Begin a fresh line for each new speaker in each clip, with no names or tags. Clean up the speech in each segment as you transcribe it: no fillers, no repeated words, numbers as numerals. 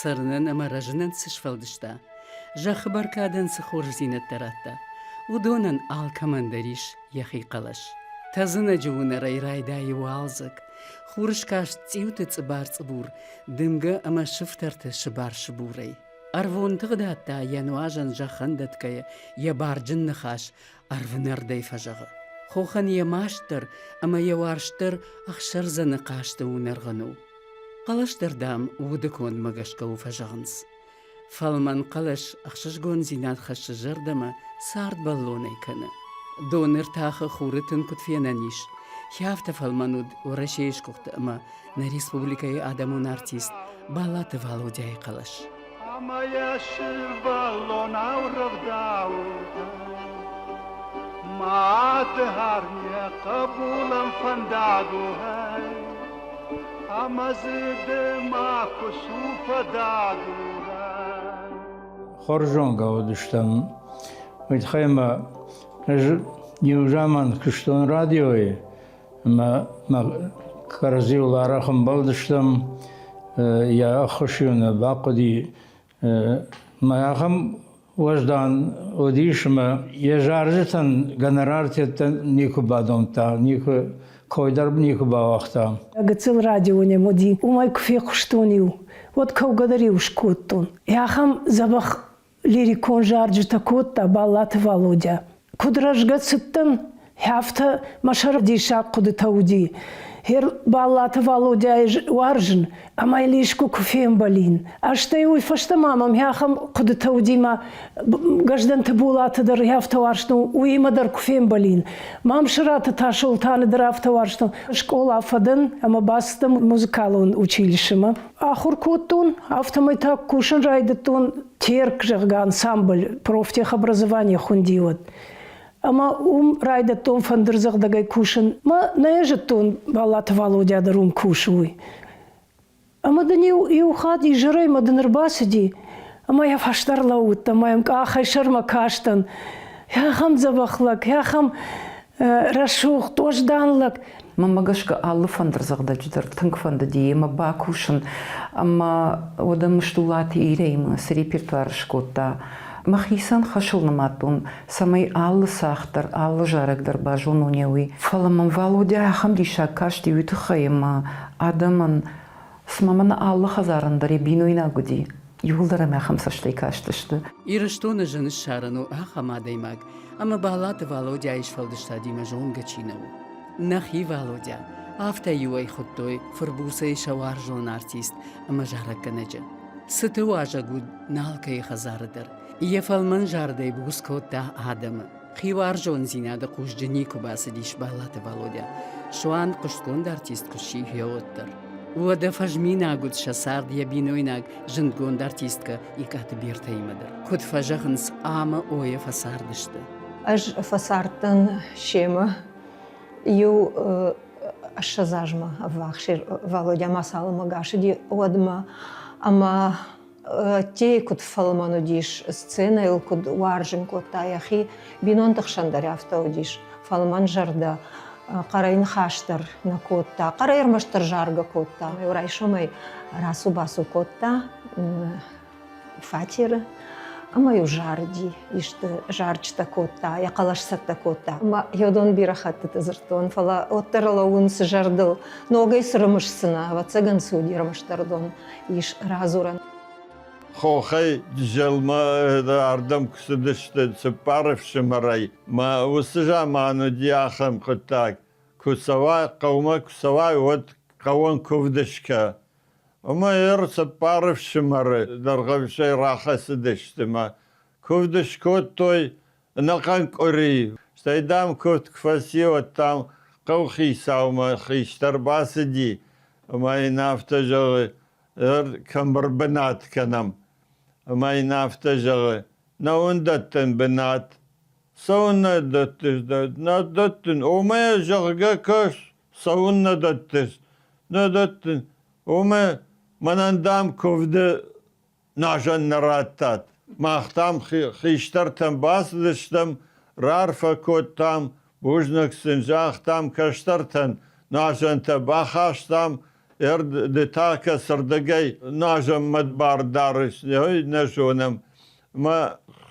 Цӕрынӕн ӕмӕ рӕзынӕн цы сфӕлдыста, зӕххы бӕркадӕн цы хорздзинӕдтӕ радта, уыдонӕн алкӕмӕн дӕр ис йӕхи хъӕлӕс. Тӕдзынӕджы уынӕрӕй райдайы уалдзӕг, хурыскаст цъиуты цъыбар-цъыбур, дымгӕ ӕмӕ сыфтӕрты сыбар-сыбурӕй. Ӕрвон тыгъдад та йӕ нуазӕн зӕххӕн дӕтгӕйӕ йӕ барджын ныхас ӕрвнӕрдӕй фӕзӕгъы. Хохӕн йӕ маст дӕр ӕмӕ йӕ уарзт дӕр ӕхсӕрдзӕны хъазты уынӕргъын у. Хъӕлӕс дӕр, дам, уды кондмӕ гӕсгӕ у фӕзӕгъынц. Фӕлмӕн хъӕлӕс ӕхсызгондзинад хӕссы зӕрдӕмӕ, цардбӕллонӕй кӕны. Доны ртахы хуры тын куыд фенӕн ис, афтӕ фӕлмӕн уыд Уӕрӕсейы сгуыхт ӕмӕ нӕ республикӕйы адӕмон артист Балаты Валодяйы хъӕлӕс.
Ӕмӕ йӕ сывӕллонау рӕвдауы. Мады хӕрм йӕ хъӕбулӕн фӕндаг у, ӕмӕ дзы ды макуы цу фӕдагурӕн.
Хорз зонгӕ уыдыстӕм. Уый тыххӕй ӕмӕ ӕз иу заман куыстон радиойы, ӕмӕ мӕ кӕрӕдзиуыл арӕх ӕмбӕлдыстӕм, йӕ ӕххуыс-иу нӕ бахъуыди. Мӕ ахӕм уӕздан уыдис ӕмӕ йӕ зарджытӕн гонорартӕ никуы бадомдта, никуы кой дӕр никуы бауагъта.
Гыццыл радио нӕм уыди, уымӕй куы фехъуыстон-иу, уӕд кӕугӕ дӕр-иу скодтон. Ахӕм дзӕбӕх лирикон зарджытӕ кодта Баллаты Валодя. Куыд рӕзгӕ цыдтӕн, афтӕ мӕ сӕры диссаг хъуыдытӕ уыди. Гъер Баллаты Валодяйы уарзын ӕмӕ йыл искуы куы фембӕлин. Стӕй уый фӕстӕ ма мӕм ахӕм хъуыдытӕ уыди мӕ Гӕздӕнты Булаты дӕр афтӕ уарзтон, уыимӕ дӕр куы фембӕлин. Мамсыраты Тасолтаны дӕр афтӕ уарзтон. Скъола фӕдӕн ӕмӕ бацыдтӕн музыкалон училищемӕ. Ахуыр кодтон, афтӕмӕй та кусын райдыдтон Терк, зӕгъгӕ, ансамбль профтехобразование хуынди уӕд. Ӕмӕ уым райдыдтон фӕндырдзӕгъдӕгӕй кусын. Мӕ нӕ зыдтон, Баллаты Валодя дӕр уым кусы, уый. Ӕмӕ дын иу, иу хатт изӕрӕй мӕ дын ӕрбацыди, ӕмӕ йӕ фӕстӕ ӕрлӕууыдтӕн, ӕмӕ йӕм къахӕй сӕрмӕ кастӕн. Ахӕм дзӕбӕх лӕг, ахӕм рӕсугъд, уӕздан лӕг.
Мӕнмӕ гӕсгӕ алы фӕндырдзӕгъдӕджы дӕр тынг фӕндыди йемӕ бакусын ӕмӕ уӕдӕ Мыстулаты Ирӕимӕ цы репертуар скодта, мӕхицӕн хӕсыл нымадтон, цӕмӕй алы цагъд дӕр, алы зарӕг дӕр базонон йӕ уый. Фӕлӕ мӕм Валодя ахӕм диссаг касти уый тыххӕй, ӕмӕ адӕмӕн, цыма мӕнӕ алы хӕдзарӕн дӕр йӕ бинойнаг уыди, иууылдӕр ӕм ахӕм цӕстӕй кастысты.
Ирыстоны зын ссарын у ахӕм адӕймаг, ӕмӕ Балаты Валодяйы сфӕлдыстадимӕ зонгӕ чи нӕ у. Нӕхи Валодя, афтӕ-иу ӕй хуыдтой фырбуцӕй сӕ уарзон артист ӕмӕ зарӕггӕнӕджы. Цыты уазӕг уыд нӕ алкӕйы хӕдзары дӕр. Йӕ фӕлмӕн зардӕй буц кодта адӕмы. Хиуарзондзинады хъузджы никуы бацыдис Баллаты Валодя, суанг хъуыстгонд артист куы сси, гъеуӕддӕр. Уӕдӕ фӕзминаг уыд сӕ цард йӕ бинойнаг зындгонд артисткӕ Икъаты Бертӕимӕ дӕр. Куыд фӕзӕгъынц, ӕмӕ ойӕ фӕцардысты.
Ӕз фӕцардтӕн семӕ иу 20 азмӕ ӕввахс Валодя ма цалынмӕ гасыди, уӕдмӕ. Ӕмӕ Ӕддейы куыд фӕлмӕн уыдис, сценӕйыл куыд уарзын кодта йӕхи, бинонты хсӕн дӕр афтӕ уыдис, фӕлмӕн зӕрдӕ, хъӕрӕй ныхас дӕр нӕ кодта, хъӕрӕй ӕрмӕстдӕр заргӕ кодта. Райсомӕй рацу-бацу кодта фатеры ӕмӕ-иу зарыди, исты зарджытӕ кодта, йӕ хъӕлӕс цӕттӕ кодта. Ӕмӕ йодон бирӕ хӕттыты дзырдтон, фӕлӕ уӕддӕр лӕууынц зӕрдыл. Ногӕй цы рымысдзынӕ, ӕвӕццӕгӕн цы уыди ӕрмӕстдӕр дон ис радзурӕн.
Хохӕй Джызӕлмӕ ардӕм куы цыдысты цыппар ӕфсымӕрӕй, мӕ уыцы заман уыди ахӕм хъуыддаг, куы цӕуай, хъӕумӕ куы цӕуай, уӕд хъӕуӕн куывд скӕ. Ӕмӕ цыппар ӕфсымӕры дӕргъӕвсӕй рахӕцыдысты мӕ куывд скодтой ӕнӕхъӕн къуыри. Стӕй, дам, куывд куы фӕци, уӕд, дам, хъӕухицаумӕ хистӕр бацыди ӕмӕ йын афтӕ зӕгъы, кӕм ӕрбынат кӕнӕм. Ӕмӕ йын афтӕ зӕгъы, нӕ уын дӕттын бынат. Цӕуыннӕ дӕттыс? Нӕ дӕттын. Омӕ, зӕгъгӕ, кӕс, цӕуыннӕ дӕттыс? Нӕ дӕттын. Омӕ, мӕнӕн, дам, куывды назӕн нӕ радтат. Мах, дам, хистӕртӕм бацыдыстӕм, раарфӕ кодтам, бузныг сын загътам кӕстӕртӕн, нуазӕнтӕ бахастам. Ды та кӕцырдыгӕй нуазӕнмӕ бар дарыс, нӕ зонӕм. Мӕ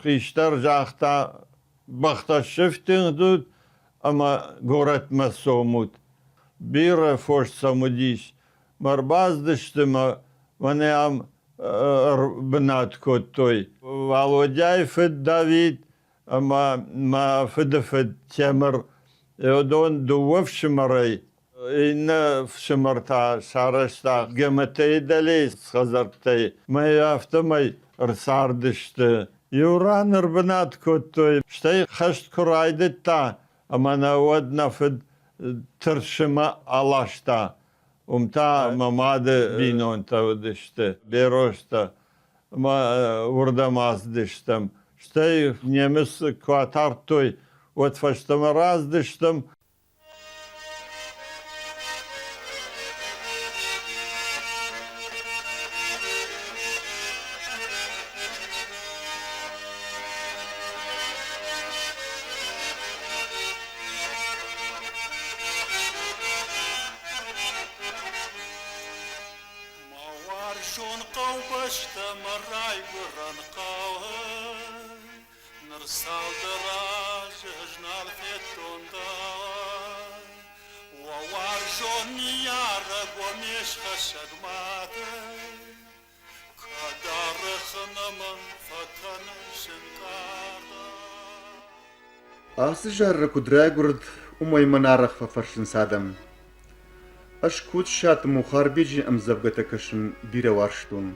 хистӕр загъта, бӕхтӕ сифтыгъдут ӕмӕ горӕтмӕ цомут. Бирӕ фос сӕм уыдис. Мӕ ӕрбацыдысты мӕ мӕнӕ ам ӕрбынат кодтой. Валодяйы фыд Давид ӕмӕ мӕ фыдыфыд Темыр, уыдон дыууӕ фсымӕрӕй, иннӕ фсымӕр та сарӕзта ГМТ-йы дӕлейы хӕдзӕрттӕй. Мӕ афтӕмӕй ӕрцардысты. Иу ран ӕрбынат кодтой, стӕй хӕст куы райдыдта, ӕмӕ нӕ уӕд нӕ фыд Тырсымӕ аласта. Уым та мӕ мады бинонтӕ уыдысты, Берозтӕ. Ӕмӕ уырдӕм ацыдыстӕм. Стӕй немыц куы атардтой, уӕд фӕстӕмӕ рацыдыстӕм.
Мӕ уарзон хъӕубӕстӕ, мӕ райгуырӕн хъӕу, Ныр цалдӕр азы ӕз нал федтон дӕу. Уӕ уарзон ныййарӕг, уӕ ме схӕссӕг мад, Кӕд арӕх ӕнӕмӕн фӕкӕныс ӕнкъард.
Ацы зарӕг куыд райгуырд, уымӕй мӕн арӕх фӕфӕрсынц адӕм. Ӕз Кодсаты Мухарбеджы ӕмдзӕвгӕтӕ кӕсын бирӕ уарзтон.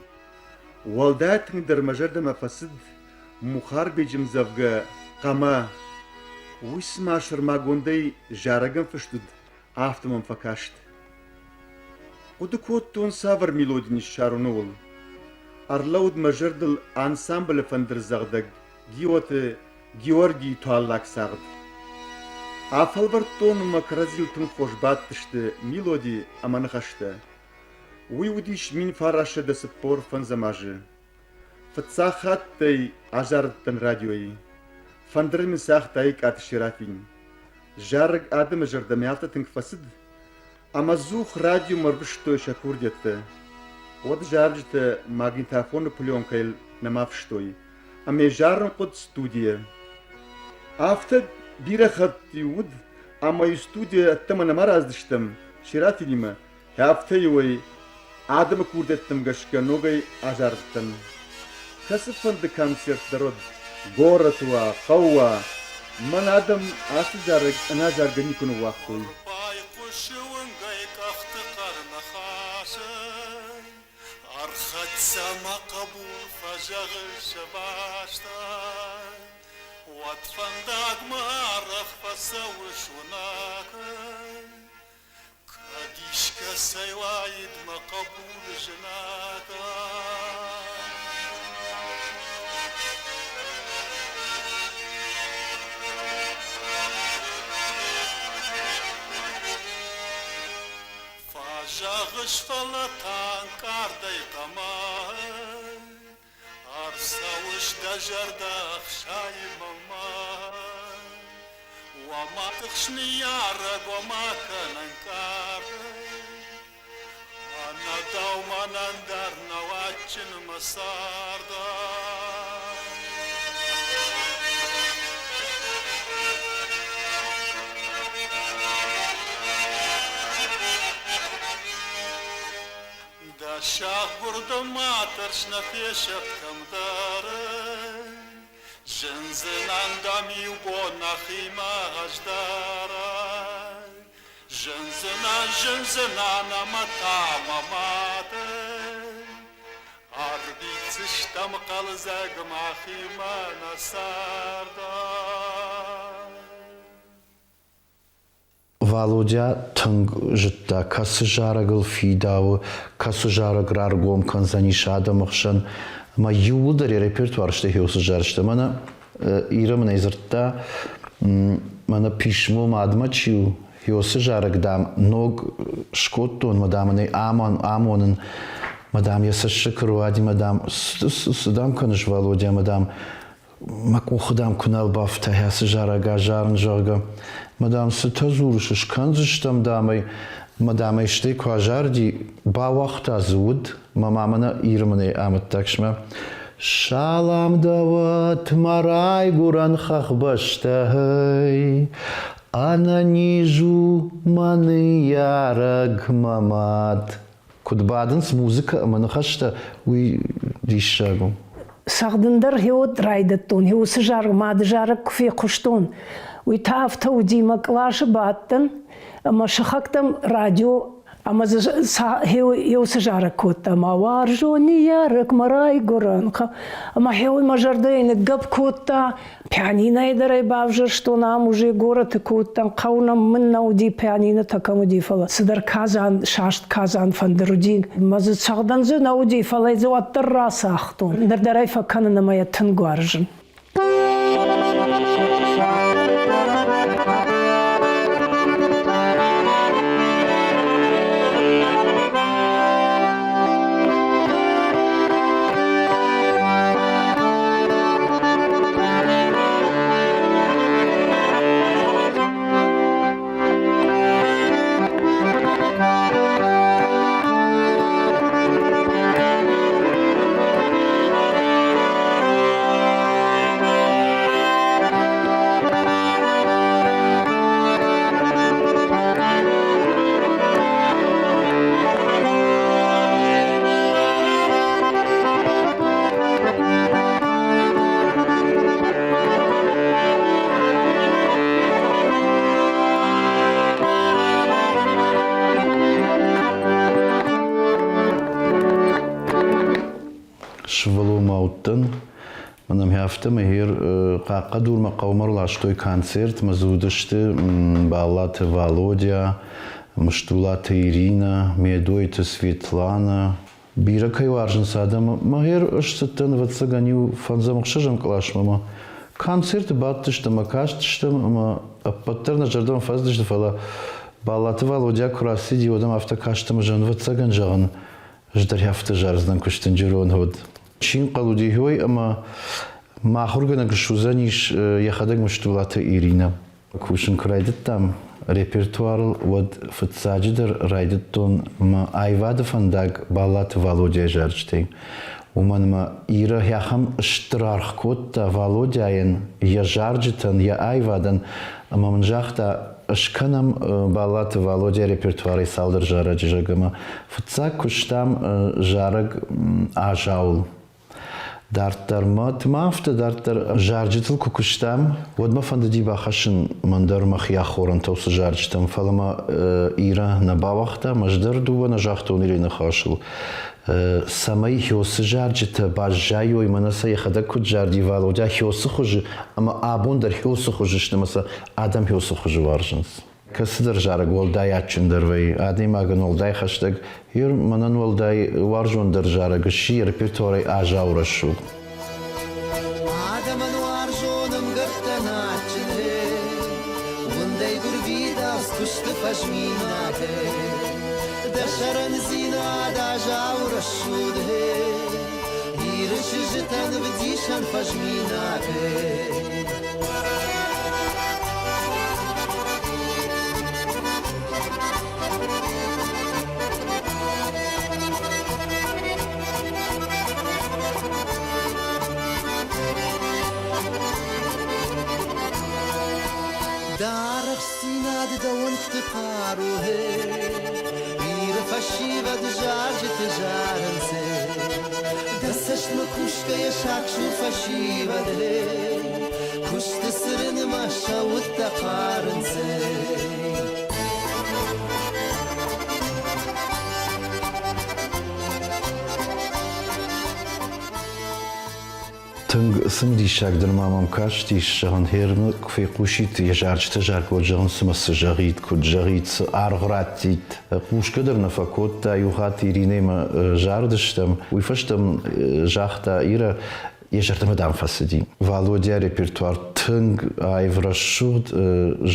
Уӕлдай тынгдӕр мӕ зӕрдӕмӕ фӕцыд Мухарбеджы ӕмдзӕвгӕ «Хъӕмӕ». Уый цыма сӕрмагондӕй зарӕгӕн фыст уыд, афтӕ мӕм фӕкаст. Хъуыды кодтон, цавӕр мелоди ныссарон, ууыл. Ӕрлӕууыд мӕ зӕрдыл ансамблы фӕндырдзӕгъдӕг Гиоты Георгийы туаллаг цагъд. Афӕлвӕрдтон ӕмӕ кӕрӕдзийыл тынг хорз бадтысты мелоди ӕмӕ ныхӕстӕ. Уый уыдис 1945 азы. Фыццаг хатт ӕй азарыдтӕн радиойы. Фӕндыры мын цагъта Икъаты Серафин. Зарӕг адӕмы зӕрдӕмӕ афтӕ тынг фӕцыд, ӕмӕ ӕдзух радиомӕ ӕрвыстой сӕ курдиӕттӕ. Уӕд зарджытӕ магнитофоны пленкӕйыл нӕма фыстой, ӕмӕ зарын хъуыд студийӕ. Афтӕ бирӕ хатт-иу уыд, ӕмӕ-иу студийӕ ӕддӕмӕ нӕма рацыдыстӕм Серафинимӕ, афтӕ-иу ӕй адӕмы курдиӕттӕм гӕсгӕ ногӕй азарыдтӕн. Кӕцыфӕнды концерт дӕр уӕд, горӕты уа, хъӕуы уа, мӕн адӕм ацы зарӕг ӕнӕзаргӕ никуы ныууагътой.
Байхъуысы уынгӕй къӕхты хъӕр ныхасӕй, Ӕрхӕццӕ мӕ хъӕбул фӕзӕгъы сӕвастӕй. Уӕд фӕндагмӕ арӕх фӕцӕуыс уынӕгӕй. Кӕд искӕцӕй уаид мӕ хъӕбулы зынагӕй. Фӕзӕгъыс, фӕлӕ та ӕнкъардӕй хъӕмӕй Ӕрцӕуыс дӕ зӕрдӕ ӕхсайы мӕнмӕ. Уӕ ма тыхс, ныййарӕг, уӕ ма кӕн ӕнкъардӕй. Ӕнӕ дӕу мӕнӕн дӕр нӕу адджын мӕ цардӕй. Дӕ саггуырды ма тӕрс, нӕ фесӕфт кӕмдӕр. Зындзынӕн дӕм иу бон нӕхимӕ ӕздӕрӕй. Зындзынӕн, зындзынӕн ӕмӕ та мӕ мадӕй. Ӕрвитдзыстӕм хъӕлдзӕг махимӕ нӕ цардӕй.
Валодя тынг зыдта, кӕцы зарӕгыл фидауы, кӕцы зарӕг раргом кӕндзӕнис адӕмы хсӕн. Ӕмӕ иууылдӕр йӕ репертуар сты уыцы зарджытӕ. Мӕнӕ Ира мын ӕй дзырдта, мӕнӕ писмо мадмӕ чи у, уыцы зарӕг, дам, ног скодтон, мӕ, дам, ын ӕй амонын, мӕ, дам, йӕ цӕссыг руади, мӕ, дам, цы, дам, кӕныс, Валодя, мӕ, дам, мӕ къухы, дам, куы нал бафта ацы зарӕг азарын, зӕгъгӕ. Мӕ, дам, цытӕ дзурыс, скӕндзыстӕм, дам, ӕй. Мӕ дам ӕй стӕй куы азарди, бауагъта дзы уд, мӕ мамӕ нӕ Иры мын ӕй амыдта Салам дӕуӕт мӕ райгуырӕн хӕхбӕстӕй, ӕнӕниз у мӕ ныййарӕг мӕ мад. Куыд бадынц музыкӕ ӕмӕ ныхӕстӕ, уый диссаг у.
Цӕгъдын дӕр гъеуӕд райдыдтон, гъе уыцы зарӕг, мады зарӕг куы фехъуыстон, уый та афтӕ уыди, мӕ къласы бадтӕн ӕмӕ сыхӕгтӕм радио ӕмӕ дзы уыцы зарӕг кодта мӕ уарзон ныййарӕг, мӕ райгуырӕн. Ӕмӕ гъеуый мӕ зӕрдӕйы ныггӕпп кодта, пианинойы дӕр ӕй бавзӕрстон, ам уже горӕты кодтам, хъӕу нӕм мын нӕ уыди, пианинотӕ кӕм уыди, фӕлӕ цыдӕр казан, саст казан фӕндыр уыди. Мӕ дзы цӕгъдӕн дзы нӕ уыди, фӕлӕ дзы уӕддӕр рацагътон. Ныр дӕр ӕй фӕкӕнын ӕмӕ йӕ тынг уарзын.
Сывӕллонмӕ уыдтӕн, мӕнӕ афтӕмӕй гъер Хъахъхъӕдурмӕ хъӕумӕ ӕрластой концерт, мӕ дзы уыдысты Баллаты Валодя, Мыстулаты Иринӕ, Медойты Светланӕ, Бирӕ кӕй уарзынц адӕмы, мӕ гъер ӕз цыдтӕн, ӕвӕццӕгӕн, иу фӕндзӕм-ӕхсӕзӕм къласмӕ ӕмӕ концерты бадтыстӕм ӕмӕ кастыстӕм ӕмӕ ӕппӕт дӕр нӕ зӕрдӕмӕ фӕцыдысты, фӕлӕ Баллаты Валодя куы рацыди, уӕд ӕм афтӕ каст ӕмӕ зӕгъын, ӕвӕццӕгӕн, зӕгъын, ӕз дӕр афтӕ зардзынӕн куы стынджырон, уӕд. Чи нхъӕл уыди уый, ӕмӕ мӕ ахуыргӕнӕг суыдзӕнис йӕхӕдӕг Мыстулаты Иринӕ. Кусын куы райдыдтам репертуарыл, уӕд фыццаджыдӕр райдыдтон мӕ аивады фӕндаг Баллаты Валодяйы зарджытӕй. Уымӕн ӕмӕ Ирӕ ахӕм стыр аргъ кодта Валодяйӕн, йӕ зарджытӕн, йӕ аивадӕн, ӕмӕ мын загъта, скӕнӕм Баллаты Валодяйы репертуарӕй цалдӕр зарӕджы, зӕгъгӕ, ӕмӕ фыццаг куыстам зарӕг Азауыл. Дарддӕр ма афтӕ дарддӕр зарджытыл куы куыстам, уӕд мӕ фӕндыди бахӕссын мӕн дӕр мӕхи ахорӕнтӕ уыцы зарджытӕм, фӕлӕ мӕ Ирӕ нӕ бауагъта, ӕз дӕр дыууӕ нӕ загътон Ирӕйы ныхасыл, цӕмӕй Хёсы зарджытӕ баззайой, мӕнӕ сӕ йӕхӕдӕг куыд зарди Валодя Хёсы хуызы, ӕмӕ абон дӕр Хёсы хуызы сты ӕмӕ сӕ адӕм Хёсы хуызы уарзынц. Кӕцыдӕр зарӕг уӕлдай адджындӕр вӕййы, адӕймагӕн уӕлдай хӕстӕг, Ир мӕнӕн уӕлдай уарзондӕр зарӕг сси йӕ репертуарӕй Азау рӕсугъд.
Адӕмӕн уарзон ӕмгӕрттӕн адджын уындӕй гуырвидауц куысты фӕзминаг дӕ сӕрӕндзинад Азау рӕсугъд Иры чызджытӕн вдисӕн фӕзминаг. Дарӕхстдзинад дӕ уӕнгты хъару, Иры фӕсивӕд зарджыты зарынц. Дӕ цӕстмӕ кусгӕйӕ сагсур фӕсивӕд, Куысты цырынмӕ сӕ удтӕ хъарынц.
Тынг цымыдисагдӕр ма мӕм кастис, зӕгъын, Хермы куы фехъусид йӕ зарджытӕ заргод, зӕгъын, цымӕ цы зӕгъид, куыд зӕгъид, цы аргъ раттид. Хъусгӕ дӕр нӕ фӕкодта, иу хатт Иринӕимӕ зарыдыстӕм, уый фӕстӕ мын загъта Ирӕ, йӕ зӕрдӕмӕ, дам, фӕцыди. Валодя репертуар тынг аив рӕсугъд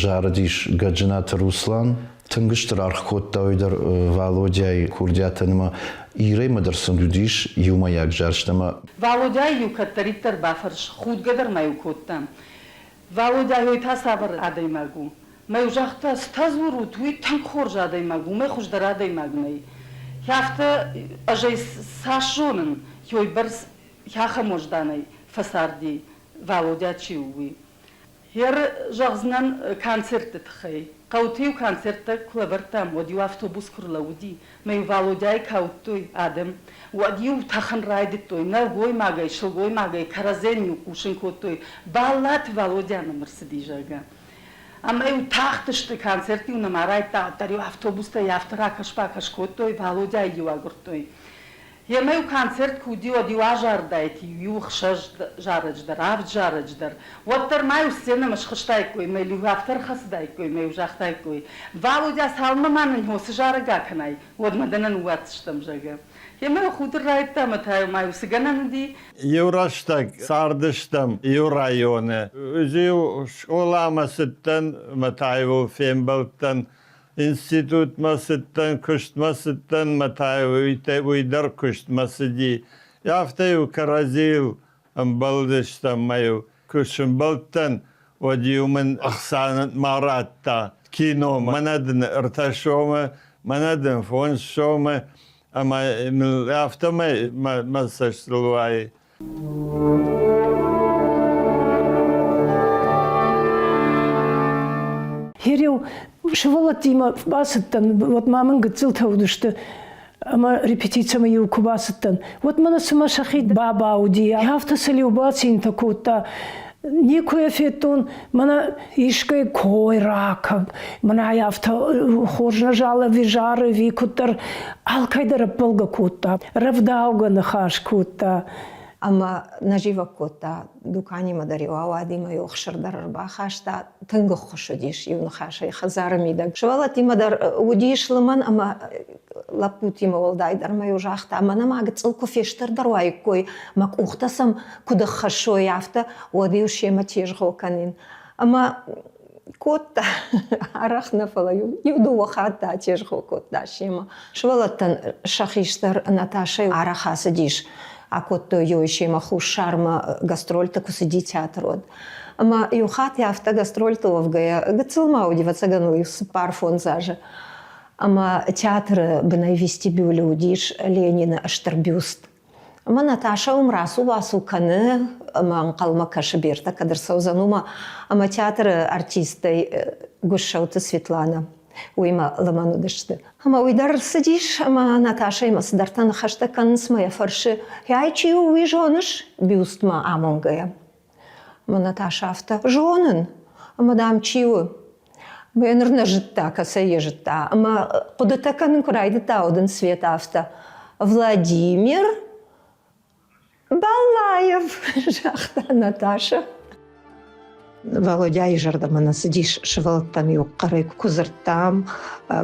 зарыдис Гӕджынаты Руслан. Тынг стыр аргъ кодта уый дӕр Валодяйы курдиатӕн ӕмӕ Ирӕимӕ дӕр сын уыдис иумӕйаг зарджытӕ ӕмӕ
Валодяйы-иу кӕддӕриддӕр бафӕрс, худгӕ дӕр ма-иу кодта. Валодя, уый та цавӕр адӕймаг у?
Мӕ-иу загъта, цытӕ дзурут, уый тынг хорз адӕймаг, уымӕй хуыздӕр адӕймаг нӕй. Афтӕ ӕз ӕй цас зонын, уыйбӕрц ахӕм уӕзданӕй фӕцарди, Валодя чи у, уый. Гъер зӕгъдзынӕн концертты тыххӕй. Хъӕуты-иу концерттӕ куы лӕвӕрдтам, уӕд-иу автобус куы рлӕууыди, мӕ-иу Валодяйы куы ауыдтой адӕм, уӕд-иу тӕхын райдыдтой, нӕлгоймагӕй, сылгоймагӕй кӕрӕдзийӕн-иу хъусын кодтой, Баллаты Валодя нӕм ӕрцыди, зӕгъгӕ. Ӕмӕ-иу тахтысты, концерт-иу нӕма райдыдта, уӕддӕр-иу автобустӕй афтӕ ракӕс-бакӕс кодтой, Валодяйы-иу агуырдтой. Йемӕ-иу концерт куы уыди, уӕд-иу азарыдаид иу ӕхсӕз зарӕджы дӕр, авд зарӕджы дӕр. Уӕддӕр ма-иу сценӕмӕ схызтаиккой, мӕ-иу афтӕ ӕрхӕцыдаиккой, мӕ-иу загътаиккой, Валодя, цалынмӕ ма нын цы зарӕг акӕнай, уӕдмӕ дӕ нӕ ныууадздзыстӕм, зӕгъгӕ. Йемӕ-иу худын райдыдта ӕмӕ та-иу ма-иу цы гӕнӕн уыди.
Иу рӕстӕг цардыстӕм иу районы. Ӕз-иу скъоламӕ цыдтӕн ӕмӕ та-иу фембӕлдтӕн Институтмӕ цыдтӕн, куыстмӕ цыдтӕн, мӕ та уый дӕр куыстмӕ цыди. Афтӕ-иу кӕрӕдзийыл ӕмбӕлдыстӕм мӕ-иу куы сымбӕлдтӕн, уӕд-иу мын ӕхца ма радта кино, мӕнӕ дын ӕртӕ сомы, мӕнӕ дын фондз сомы, ӕмӕ мыл афтӕмӕй мӕ цӕстыл уайы.
Хереу сывӕллӕттимӕ бацыдтӕн, уӕд ма мын гыццылтӕ уыдысты ӕмӕ репетицимӕ-иу куы бацыдтӕн, уӕд мӕнӕ цыма сӕхи баба уыди, афтӕ сыл-иу бацинтӕ кодта. Никуы йӕ федтон, мӕнӕ искӕй кой ракӕн, мӕнӕ афтӕ хорз нӕ залы ӕви зары ӕви куыддӕр алкӕй дӕр ӕппӕлгӕ кодта, рӕвдаугӕ ныхас кодта.
Ӕмӕ нӕ зивӕг кодта, дуканимӕ дӕр-иу ауади мӕ-иу ӕхсыр дӕр ӕрбахаста. Тынг ӕххуыс уыдис иу ныхасӕй хӕдзары мидӕг. Сывӕллӕттимӕ дӕр уыдис лымӕн ӕмӕ лӕппутимӕ уӕлдайдӕр мӕ-иу загъта, мӕнӕ ма гыццыл куы фестырдӕр уаиккой, мӕ къухтӕ сӕм куыд ӕххӕссой, афтӕ, уӕд-иу семӕ тезгъо кӕнин. Ӕмӕ кодта, арӕх нӕ, фӕлӕ иу-дыууӕ хатты атезгъо кодта семӕ. Сывӕллӕттӕн сӕ хистӕр Наташӕ арӕх ацыдис, акодтой йой семӕ Хуссармӕ гастрольты куы цыди театр, уӕд. Ӕмӕ иу хатт афтӕ гастрольты уӕвгӕйӕ, гыццыл ма уыди, ӕвӕццӕгӕн, уый цыппар-фондз азы. Ӕмӕ театры бынӕй вестибюлы уыдис Ленины стыр бюст. Ӕмӕ Наташӕ уым рацу-бацу кӕны ӕмӕ ӕнхъӕлмӕ кӕсы Бертӕ кӕд ӕрцӕудзӕн, уымӕ. Ӕмӕ театры артисттӕй Гуыссауты Светланӕ уыимӕ лымӕн уыдысты. Ӕмӕ уый дӕр ӕрцыдис ӕмӕ Наташӕимӕ цыдӕртӕ ныхӕстӕ кӕнынц мӕ йӕ фӕрсы, Ай чи у, уый зоныс? бюстмӕ амонгӕйӕ. Ӕмӕ Наташӕ афтӕ, зонын. Ӕмӕ, дам, чи у? Мӕ ныр нӕ зыдта, кӕцӕй йӕ зыдта. Ӕмӕ хъуыдытӕ кӕнын куы райдыдта, уӕд ын Света афтӕ, Владимир Баллаев, загъта Наташӕ. Володяйы зӕрдӕмӕ нӕ цыдис сывӕллӕттӕм-иу хъӕрӕй куы дзырдтам,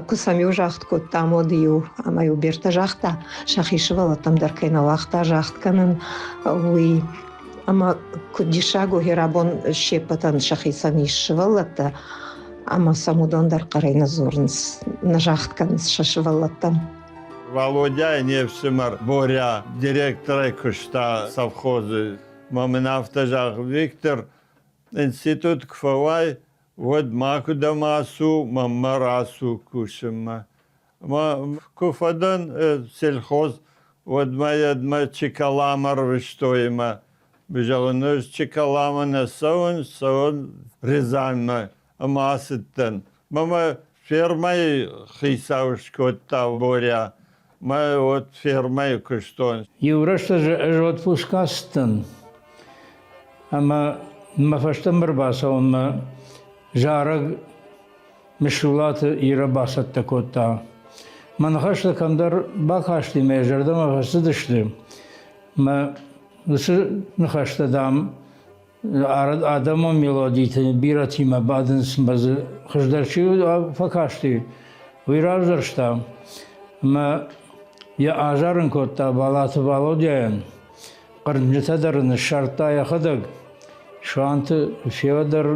куы сӕм-иу загъд кодтам, уӕд-иу ӕмӕ-иу Бертӕ загъта, сӕхи сывӕллӕттӕм дӕр кӕй нӕ уагъта загъд кӕнын, уый. Ӕмӕ куыд диссаг у, абон се ппӕтӕн сӕхицӕн ис сывӕллӕттӕ, ӕмӕ сӕм уыдон дӕр хъӕрӕй нӕ дзурынц, нӕ загъд кӕнынц сӕ сывӕллӕттӕм.
Валодяйы не фсымӕр Боря директорӕй куыста совхозы. Мӕ мын афтӕ зӕгъы, Виктор, институт куы фӕуай, уӕд макуыдӕм ацу, мӕнмӕ рацу кусынмӕ. Мӕ куы фӕдӕн сельхоз, уӕд мӕ йедмӕ Чиколамӕ рвыстой ӕмӕ зӕгъын, ӕз Чиколамӕ нӕ цӕуын, цӕуын Рязанмӕ ӕмӕ ацыдтӕн. Мӕ мӕ фермӕйы хицау скодта Боря. Мӕ вот фермӕйы куыстон.
Иу рӕстӕджы ӕз отпуск ацыдтӕн ӕмӕ мӕ фӕстӕмӕ ӕрбацӕуынмӕ зарӕг Мысулаты Ирӕ бацӕттӕ кодта. Мӕ ныхӕстӕ кӕмдӕр бакасти, мӕ зӕрдӕмӕ фӕцыдысты. Мӕ уыцы ныхӕстӕ, дам, адӕмон мелодиты бирӕтимӕ бадынц мӕ дзы хуыздӕр чи фӕкасти, уый равзӕрста. Мӕ йӕ азарын кодта Балаты Валодяйӕн. Хъырнджытӕ дӕр ын ссардта йӕхӕдӕг. Суанты Феодор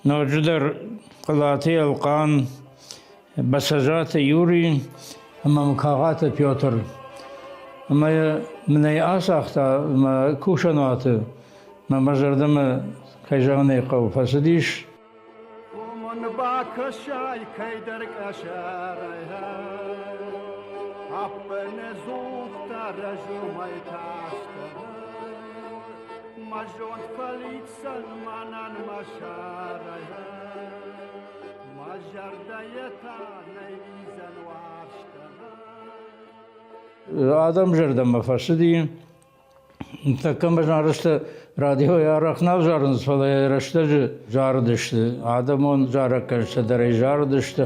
ноджыдӕр Хъуылаты Елхъан, Бӕцӕзаты Юри ӕмӕ Мукагъаты Петр. Ӕмӕ мын ӕй ацагъта мӕ кусӕнуаты, мӕ мӕ зӕрдӕмӕ, кӕй зӕгъын ӕй хъӕуы, фӕцыдис.
Рбакӕсай кӕйдӕр къӕсӕрӕй, ӕппынӕдзухдӕр ӕз уымӕй тарстӕн. Мӕ зонд фӕлидздзӕн мӕнӕн мӕ сӕрӕй, мӕ зӕрдӕйӕ та нӕ лидзӕн уарзтӕн.
Адӕм зӕрдӕмӕ фӕцыди. Ныртӕккӕ мӕ зарысты радиойы арӕх нал зарынц, фӕлӕ йӕ рӕстӕджы зарыдысты. Адӕмон зарӕггӕнджытӕ дӕр ӕй зарыдысты.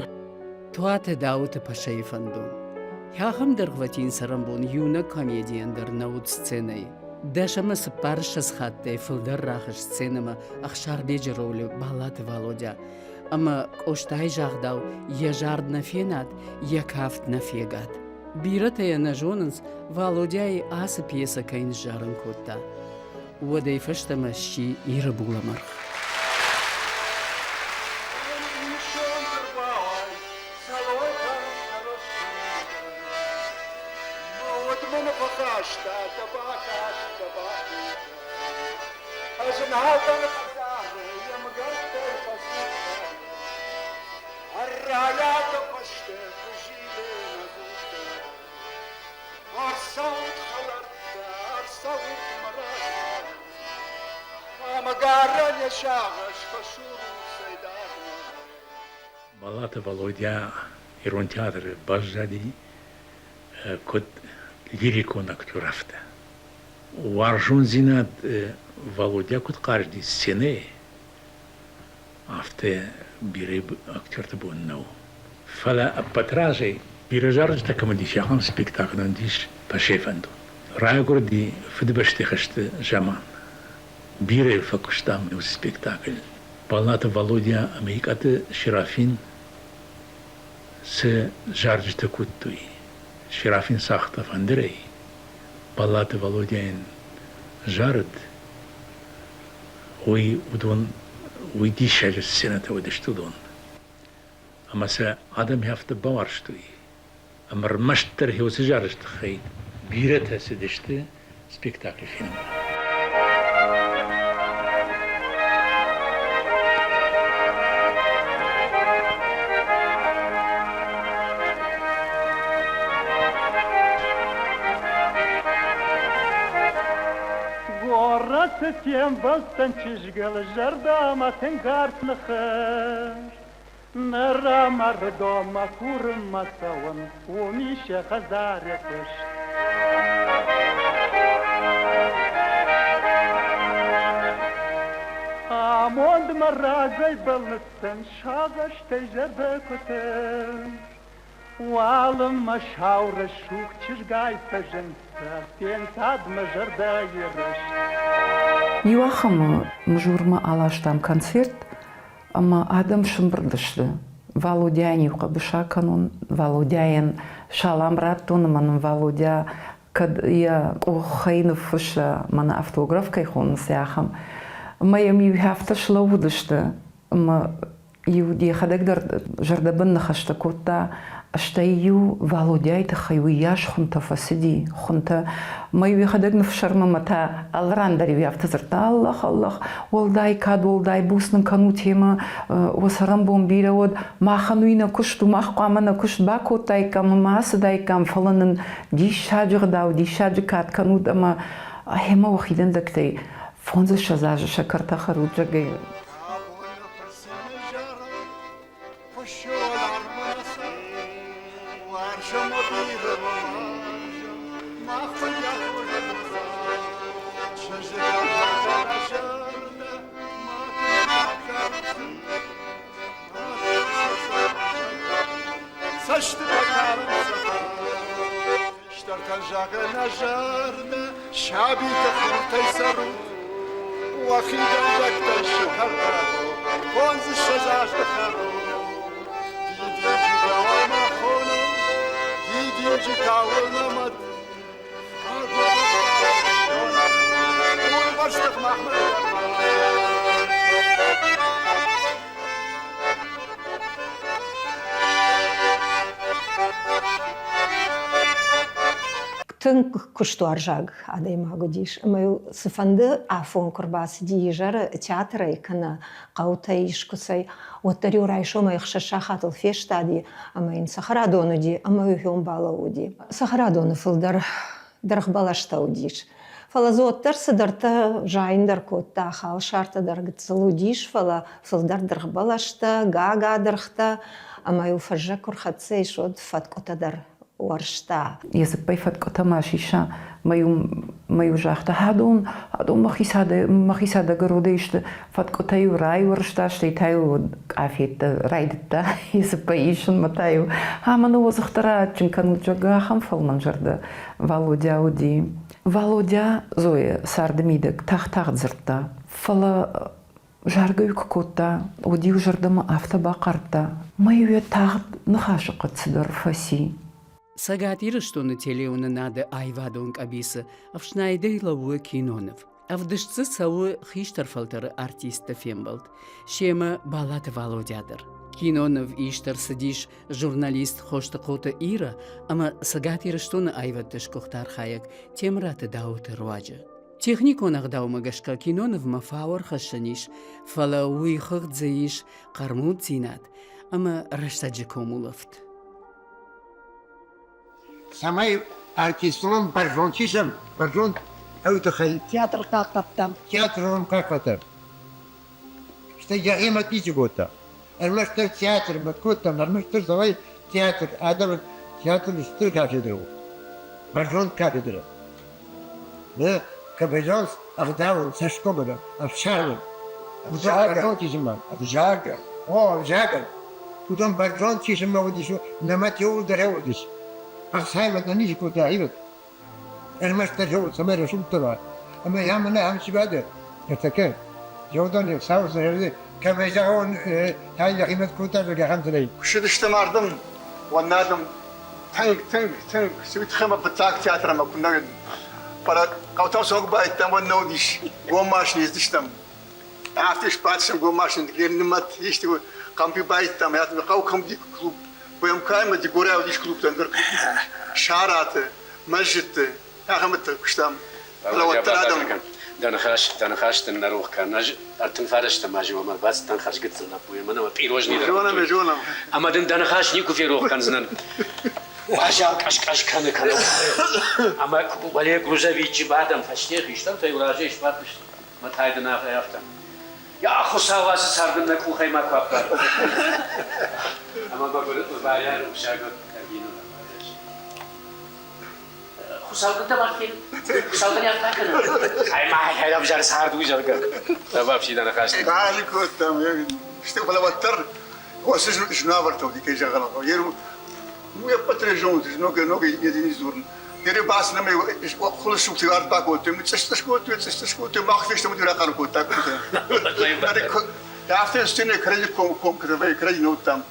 Туаты Дауыты Пашайы фӕндон. Ахӕм дӕргъвӕтин цӕрӕнбон иунӕг комедийӕн дӕр нӕ уыд сценӕйы. 10 ӕмӕ 40 хаттӕй фылдӕр рахызт сценӕмӕ Ӕхсарбеджы ролы Баллаты Валодя. Ӕмӕ Къостайы загъдау йӕ зард нӕ фенад, йӕ кафт нӕ фегад. Бирӕтӕ йӕ нӕ зонынц, Валодяйы ацы пьесӕ кӕй ныззарын кодта. Уӕдӕй фӕстӕмӕ сси Иры булӕмӕргъ.
Ӕррайӕ фӕстӕ куы зилы нӕ дзугтӕ, Ӕрцӕут, хӕлӕрттӕ, ӕрцӕут мӕ размӕ, Ӕмӕ гарӕн йӕ сагъӕс фӕсурут цӕйдагмӕ.
Балаты Володя ирон театры баззади куыд лирикон актер, афтӕ. Уарзондзинад Володя куыд хъазыди сценӕйы, афтӕ бирӕ актерты бон нӕу. Фӕлӕ ӕппӕт разӕй бирӕ зарджытӕ кӕм уыдис, ахӕм спектакль уыдис Фӕсевӕндон. Райгуырди Фыдыбӕсты хӕсты заман. Бирӕ фӕкуыстам уыцы спектакль. Балнаты Володя ӕмӕ Икъаты Серафин цы зарджытӕ кодтой, Серафин цагъта фӕндырӕй, Баллаты Володяйӕн зарыд, уый уыдон уый диссаджы сценӕтӕ уыдысты уыдон. Ӕмӕ сӕ адӕм афтӕ бауарзтой, ӕмӕ ӕрмӕстдӕр уыцы зарӕджы тыххӕй бирӕтӕ цыдысты спектакль фенынмӕ.
Горӕты фембӕлдтӕн чызгыл зӕрдӕмӕ тынг арф ныхас. Ныр ӕмӕ курынмӕ цӕуын, уым ис йӕ хӕдзары куыст. Амондмӕ рагӕй бӕллыдтӕн, сагъӕстӕй зӕрдӕ куы тыхст. Уалынмӕ сау рӕсугъд чызгай фӕзындтӕ, фенцад мӕ зӕрдӕйы рыст.
Иу ахӕмы Мызурмӕ аластам концерт, ӕмӕ адӕм сымбырд сты. Валодяйӕн-иу хъӕбыс акӕнон, Валодяйӕн салам радтон ӕмӕ нын Валодя кӕд йӕ къухӕй ныффысса, мӕнӕ автограф кӕй хонынц, ахӕм. Ӕмӕ йӕм-иу афтӕ слӕууыдысты, ӕмӕ иу йӕхӕдӕг дӕр зӕрдӕбын ныхӕстӕ кодта, стӕй-иу Валодяйы тыххӕй уыйас хуынтӕ фӕцыди, хуынтӕ. Мӕ-иу йӕхӕдӕг ныфсӕрмы мӕ та алы ран дӕр-иу афтӕ дзырдта, Аллах, Аллах, уӕлдай кад, уӕлдай буц нын кӕнут темӕ, уӕ цӕрӕнбон бирӕ уӕд, махӕн уый нӕ куыст у, мах хъуамӕ нӕ куыст бакодтаиккам ӕмӕ ацыдаиккам, фӕлӕ нын диссаджы гъдау, диссаджы кад кӕнут ӕмӕ гъемӕ уӕхи дӕндӕгтӕй 25 азы сӕкӕртӕ хӕрут, зӕгъгӕ.
Хистӕртӕн зӕгъы нӕ зӕрдӕ, сабиты хуртӕй цӕрут, уӕхи дӕндӕгтӕй сӕкӕртӕ, 25 азты хӕрут. Дидинджытӕ уӕ хоны, дидинджытӕ уыл нымӕт, Урвӕрстых махмӕ.
Тынг куыстуарзаг адӕймаг уыдис ӕмӕ-иу цыфӕнды афон куы рбацыди изӕры театрӕй кӕнӕ хъӕутӕй искуыцӕй, уӕддӕр-иу райсомӕй 6 сахатыл фестади ӕмӕ йын цӕхӕрадон уыди ӕмӕ-иу хион балӕууыди. Цӕхӕрадоны фылдӕр дыргъбӕлӕстӕ уыдис. Фӕлӕ дзы уӕддӕр цыдӕртӕ зайын дӕр кодта, халсартӕ дӕр гыццыл уыдис, фӕлӕ фылдӕр дыргъбӕлӕстӕ, гагадыргътӕ ӕмӕ-иу фӕззӕг куы рхӕццӕ ис, уӕд фӕткъуытӕ дӕр уӕрста.
Йӕ дзыппӕй фӕткъуытӕ ма сиса, мӕ-иу загъта, адон, адон мӕхицӕдӕг ӕрудӕй сты. Фӕткъуытӕ-иу райуӕрста, стӕй та-иу къафеттӕ райдыдта йӕ дзыппӕй исынмӕ та-иу ӕмӕ ныуӕдзыхтӕ раадджын кӕнут, зӕгъгӕ, ахӕм фӕлмӕнзӕрдӕ Валодя уыди. Валодя Зоя царды мидӕг тагъд-тагъд дзырдта, фӕлӕ заргӕ-иу куы кодта, уӕд-иу зӕрдӕмӕ афтӕ бахъардта, мӕ-иу йӕ тагъд ныхасы хъӕд цыдӕр фӕци.
Цӕгат Ирыстоны телеуынынады аивадон къӕбицы ӕфснайдӕй лӕууы киноныв. Ӕвдыст дзы цӕуы хистӕр фӕлтӕры артистты фембӕлд. Семӕ Балаты Валодя дӕр. Киноныв ист ӕрцыдис журналист Хостыхъоты Ира ӕмӕ Цӕгат Ирыстоны аивӕдты сгуыхт архайӕг Темыраты Дауыты руаджы. Техникон ӕгъдаумӕ гӕсгӕ кинонывмӕ фау ӕрхӕссӕн ис, фӕлӕ уый хыгъд дзы ис хъӕрмуддзинад ӕмӕ рӕстӕджы комулӕфт.
Цӕмӕй артистон бӕрзонд сисӕм, бӕрзонд ӕй тыххӕй.
Театр хъахъхъӕдтам.
Театрон хъахъхъӕдтам. Стӕй йӕхимӕ ницы кодта. Ӕрмӕстдӕр театрмӕ кодтам, ӕрмӕстдӕр цӕмӕй театр, адӕмы театр стыр кафедрӕ у, бӕрзонд кафедрӕ. Нӕ кабазон ӕгъдауыл, цӕсгомыл, ӕфсармыл. Бӕрзонд исынмӕ.
Ӕвзагӕн.
О, ӕвзагӕн. Уыдон бӕрзонд исынмӕ уыдис, нӕмӕт иууылдӕр уыдис. Ӕхсаймӕ нӕ ницы кодта аивад. Ӕрмӕстдӕр цӕмӕй рӕсугъддӕр уа. Ӕмӕ йӕм мӕнӕ ам чи бады, ныртӕккӕ, Йордан цауы зӕрды, кӕмӕй зӕгъон, та йӕхимӕ кодта, зӕгъгӕ, ахӕмтӕ
Куы ссыдыстӕм ардӕм, уӕд адӕм тынг, тынг, тынг, тыххӕй фыццаг театрмӕ куы нӕ фӕлӕ хъӕутӕм цӕуӕг байдтам, уӕд нӕ уыдис, гом машинӕ ездыстӕм. Афтӕ сбадтыстӕм гом машинӕ, нымӕт исты хъӕмпи байдтам, хъӕу кӕм уыди клуб, БМК-имӕ Дигорайы уыдис клубтӕ, ӕндӕр Сараты, мӕзджытты, ахӕмтӕ куыстам. Фӕлӕ уӕддӕр адӕм
Дӕ ныхас, дӕ ныхас дын нӕ рох кӕн. Ӕз 35 азы уӕм ӕрбацыдтӕн хӕрзгыццыл лӕппуйӕ, мӕнӕ мӕ пъирозни дӕр.
Зонӕм, зонӕм.
Ӕмӕ дын дӕ ныхас никуы ферох кӕндзынӕн. Уазал къӕс-къӕс кӕны кӕны. Ӕмӕ уӕле грузовиччы бадӕм фӕсте хистӕртӕ-иу разӕй сбадтысты. Мӕ тай дын афтӕ. Йа, Хуыцау, ацы цард ын нӕ къухӕй макуы аппар. Ӕмӕ мӕгуыр Варя рухсаг кабинӕмӕ бадарӕс. Хуыцау дын дӕ фен. Хуыцау дын афтӕ кӕны. Ай ма ӕвзӕр цард уый, зӕгъгӕ. Бафсидӕ ныхас.
Хъазы кодтам, стӕй фӕлӕ уӕддӕр уыцы зынӕвӕрдтӕ уыди, кӕй зӕгъын ӕй уый ӕппӕт зонут, ног ногӕй не дзурын. Ере бацыдӕм хъулы сугты арт бакодтой, цъыс-цъыс кодтой, цъыс-цъыс кодтой, мах фестӕм уыди рахъӕр кодта. Афтӕ сценӕ кӕрӕдзи ком ком кӕрӕдзи нӕ уыдтам.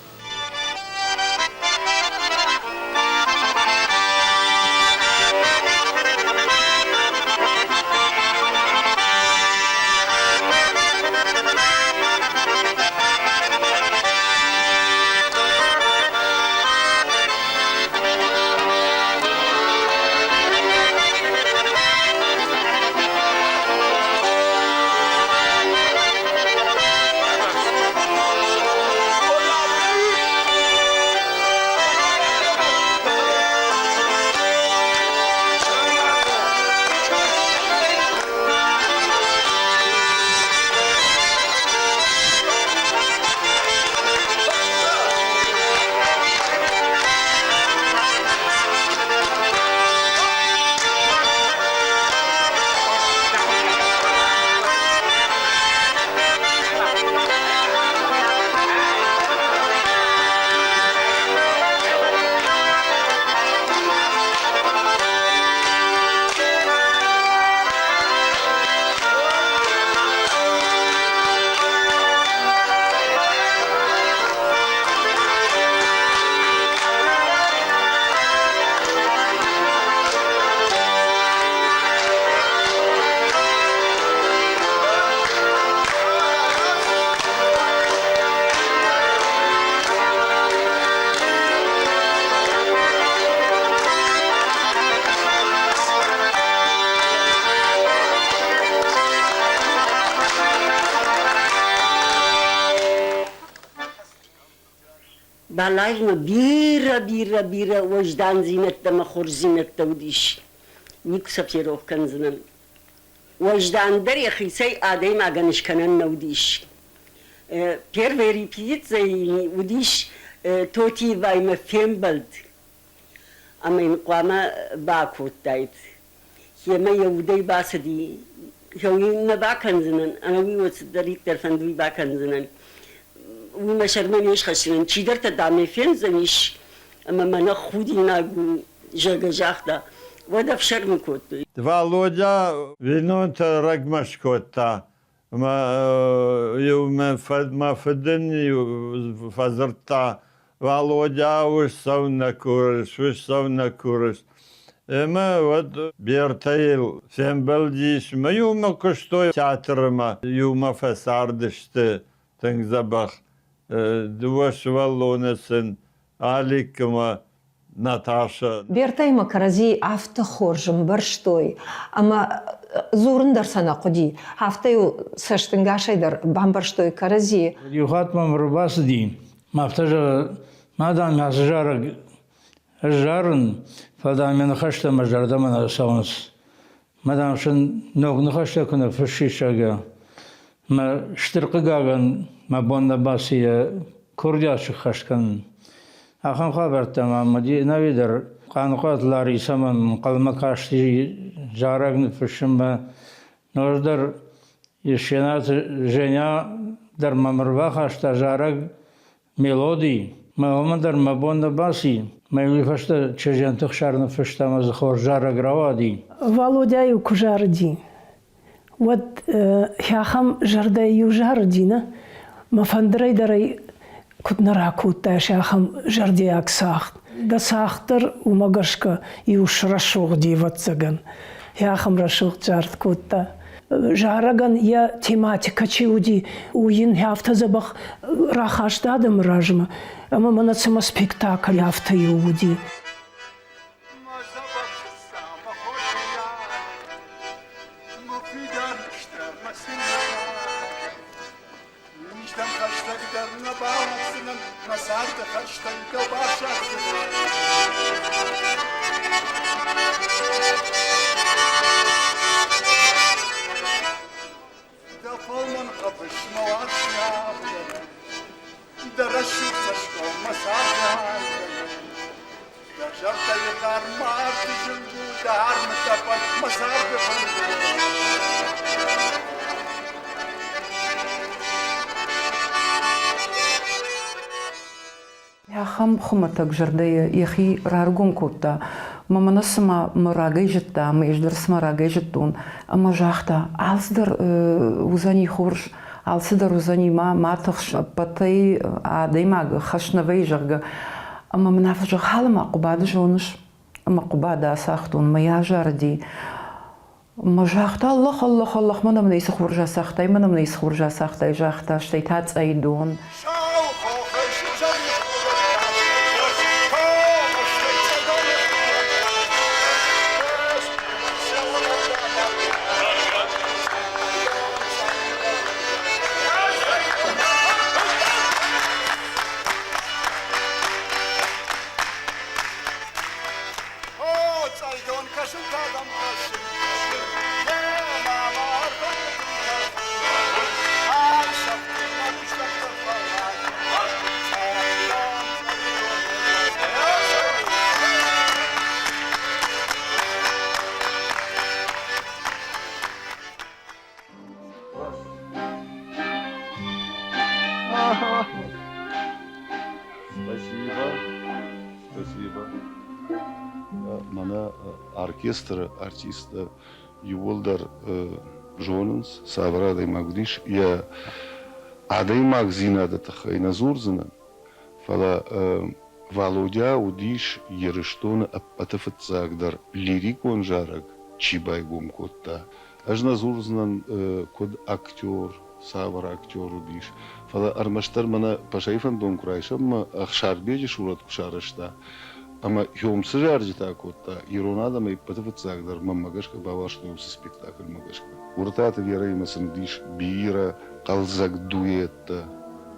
Балаимӕ бирӕ, бирӕ, бирӕ уӕздандзинӕдтӕ ӕмӕ хорздзинӕдтӕ уыдис. Никуы сӕ ферох кӕндзынӕн. Уӕздандӕр йӕхицӕй адӕймагӕн скӕнӕн нӕ уыдис. Первая репетицийы уыдис Тотиеваимӕ фембӕлд ӕмӕ йын хъуамӕ бакодтаид. Йемӕ йӕ удӕй бацыди, уый нӕ бакӕндзынӕн, ӕнӕуый уӕд цыдӕриддӕр фӕнды, уый бакӕндзынӕн. Уый мӕ сӕрмӕ не схӕсдзынӕн. Чидӕртӕ, дам, ӕй фендзӕнис, ӕмӕ мӕнӕ худинаг у, зӕгъгӕ, загъта. Уӕд ӕфсӕрмы кодтой.
Валодя бинонтӕ рӕгмӕ скодта. Ӕмӕ-иу мӕ фыд ын-иу фӕдзырдта, Валодя, ус цӕуыннӕ курыс, ус цӕуыннӕ курыс. Ӕмӕ уӕд Бертӕйыл фембӕлдис ӕмӕ иумӕ куыстой театры ӕмӕ иумӕ фӕцардысты тынг дзӕбӕх. Дыууӕ сывӕллоны сын Алик ӕмӕ Наташӕ.
Бертӕимӕ кӕрӕдзи афтӕ хорз ӕмбӕрстой, ӕмӕ дзурын дӕр сӕ нӕ хъуыди. Афтӕ-иу цӕстӕнгасӕй дӕр бамбӕрстой кӕрӕдзийы.
Иу хатт мӕм ӕрбацыди, афтӕ зӕгъы, ма, дам, ацы зарӕг ӕз зарын, фӕлӕ, дам, мӕ ныхӕстӕ мӕ зӕрдӕмӕ нӕ цӕуынц. Мӕ, дам, сын ног ныхӕстӕ куы ныффыссис, зӕгъгӕ. Мӕ стыр хъыгагӕн, мӕ бон нӕ баци йӕ курдиат сыххӕст кӕнын. Ахӕм хабӕрттӕ ма Мӕдинӕйы дӕр Хъаныхъуаты Ларисӕмӕ ӕнхъӕлмӕ касти зарӕг ныффыссынмӕ. Ноджыдӕр Есенаты Женя дӕр мӕм ӕрбахаста зарӕг мелоди. Мӕ уымӕн дӕр мӕ бон нӕ баци. Мӕ уый фӕстӕ Чыздженты Хсар ныффыста ӕмӕ дзы хорз зарӕг рауади.
Валодя-иу куы зарыди, уӕд ахӕм зӕрдӕйы-иу зарыди, нӕ? Мӕ фӕндырӕй дӕр ӕй куыд нӕ ракодтаис ахӕм зӕрдиаг цагъд. Дӕ цагъд дӕр уымӕ гӕсгӕ иу срӕсугъди, ӕвӕццӕгӕн. Ахӕм рӕсугъд зард кодта. Зарӕгӕн йӕ тематикӕ чи уыди, уый йын афтӕ дзӕбӕх рахаста адӕмы размӕ, ӕмӕ мӕнӕ цыма спектакль афтӕ-иу уыди.
Низтӕм хӕстӕгдӕр нӕ бауадздзынӕн, мӕ царды хӕрзтӕй дӕу бафсаддзынӕн. Дӕ фӕлмӕн хъӕбыс мӕ уарзгӕ Дӕ рӕсугъд цӕсгом мӕ царды Дӕ зӕрдӕйы хъарм арты зынг у, дӕ армы тъӕпӕн мӕ царды фынг у.
Ахӕм хуымӕтӕг зӕрдӕйы йӕхи раргом кодта. Мӕ мӕнӕ цыма мӕ рагӕй зыдта, ӕмӕ ӕз дӕр цыма рагӕй зыдтон. Ӕмӕ загъта, алцыдӕр уыдзӕни хорз, алцыдӕр уыдзӕни, ма, ма тыхс, ӕппӕтӕй адӕймаг хӕс нӕ вӕййы, зӕгъгӕ. Ӕмӕ мын афтӕ зӕгъ, Халыма Хъуыбады зоныс? Ӕмӕ Хъуыбады ацагътон, мӕ азарыди. Мӕ загъта, Аллах, Аллах, Аллах, мӕнӕ мын ӕй цы хорз ацагътай, мӕнӕ мын ӕй цы хорз ацагътай, загъта, стӕй та цъӕйдон.
Сау хохӕй сызӕрид
Спасибо. Спасибо. Мӕнӕ оркестры артисттӕ иууылдӕр зонынц, цавӕр адӕймаг уыдис. Йӕ адӕймагдзинады тыххӕй нӕ дзурдзынӕн, фӕлӕ Валодя уыдис Ирыстоны ӕппӕты фыццагдӕр лирикон зарӕг чи байгом кодта. Ӕз нӕ дзурдзынӕн куыд актер, цавӕр актер уыдис, фӕлӕ ӕрмӕстдӕр мӕнӕ Пашайы фӕндон куы райсӕм ӕмӕ Ӕхсарбеджы сурӕт куы сарӕзта ӕмӕ Хём цы зарджытӕ кодта, ирон адӕмӕй ӕппӕты фыццагдӕр мӕнмӕ гӕсгӕ бауарзтой уыцы спектакльмӕ гӕсгӕ. Уыртаты Верӕимӕ сын уыдис бирӕ хъӕлдзӕг дуэттӕ.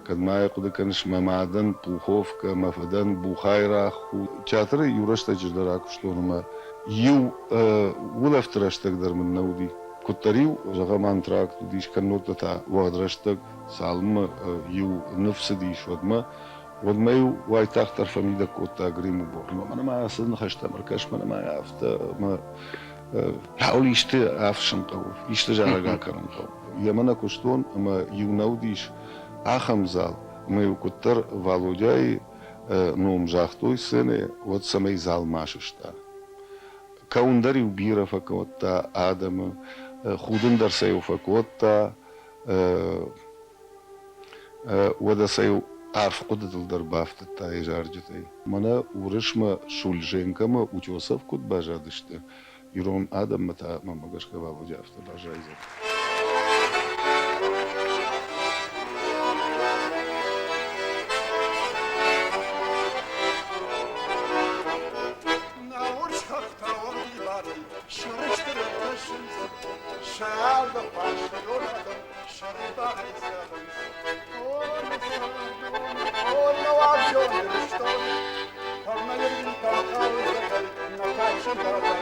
Кӕд ма йӕ хъуыды кӕныс, мӕ мадӕн Пуховкӕ, мӕ фыдӕн Бухайраг у. Театры иу рӕстӕджы дӕр акуыстон ӕмӕ иу улӕфты рӕстӕг дӕр мын нӕ уыди. Куыддӕр-иу, зӕгъӕм, антракт уыдис, кӕннод та уӕгъд рӕстӕг, цалынмӕ иу ныв цыдис, уӕдмӕ, уӕдмӕ-иу уайтагъддӕр фӕмидӕг кодта гримы бормӕ. Мӕнӕ ма ацы ныхӕстӕм ӕркӕс, мӕнӕ ма афтӕ ӕмӕ Хъӕуы исты ӕфсын хъӕуы, исты зарӕг акӕнын хъӕуы. Йемӕ нӕ куыстон ӕмӕ иу нӕ уыдис ахӕм зал, ӕмӕ-иу куыддӕр Валодяйы ном загътой сценӕйы, уӕд цӕмӕй зал ма сыста. Кӕуын дӕр-иу бирӕ фӕкодта адӕмы, худын дӕр сӕ-иу фӕкодта. Уӕдӕ сӕ-иу арф хъуыдытыл дӕр бафтыдта йӕ зарджытӕй. Мӕнӕ Уырысмӕ Шульженкомӕ Утесов куыд баззадысты, ирон адӕммӕ та, мӕнмӕ гӕсгӕ, Валодя афтӕ баззайдзӕн.
Нӕ урс хӕхтӕ уӕгъдибарӕй сӕрыстырӕй кӕсынц, сӕ алы фарс ирон адӕм сӕрибарӕй цӕрынц. О, нӕ цардон, о, нӕ уарзон Ирыстон, фӕрнӕй ӕрвитӕм хъӕлдзӕгӕй нӕ кадджын бӕрӕгбон.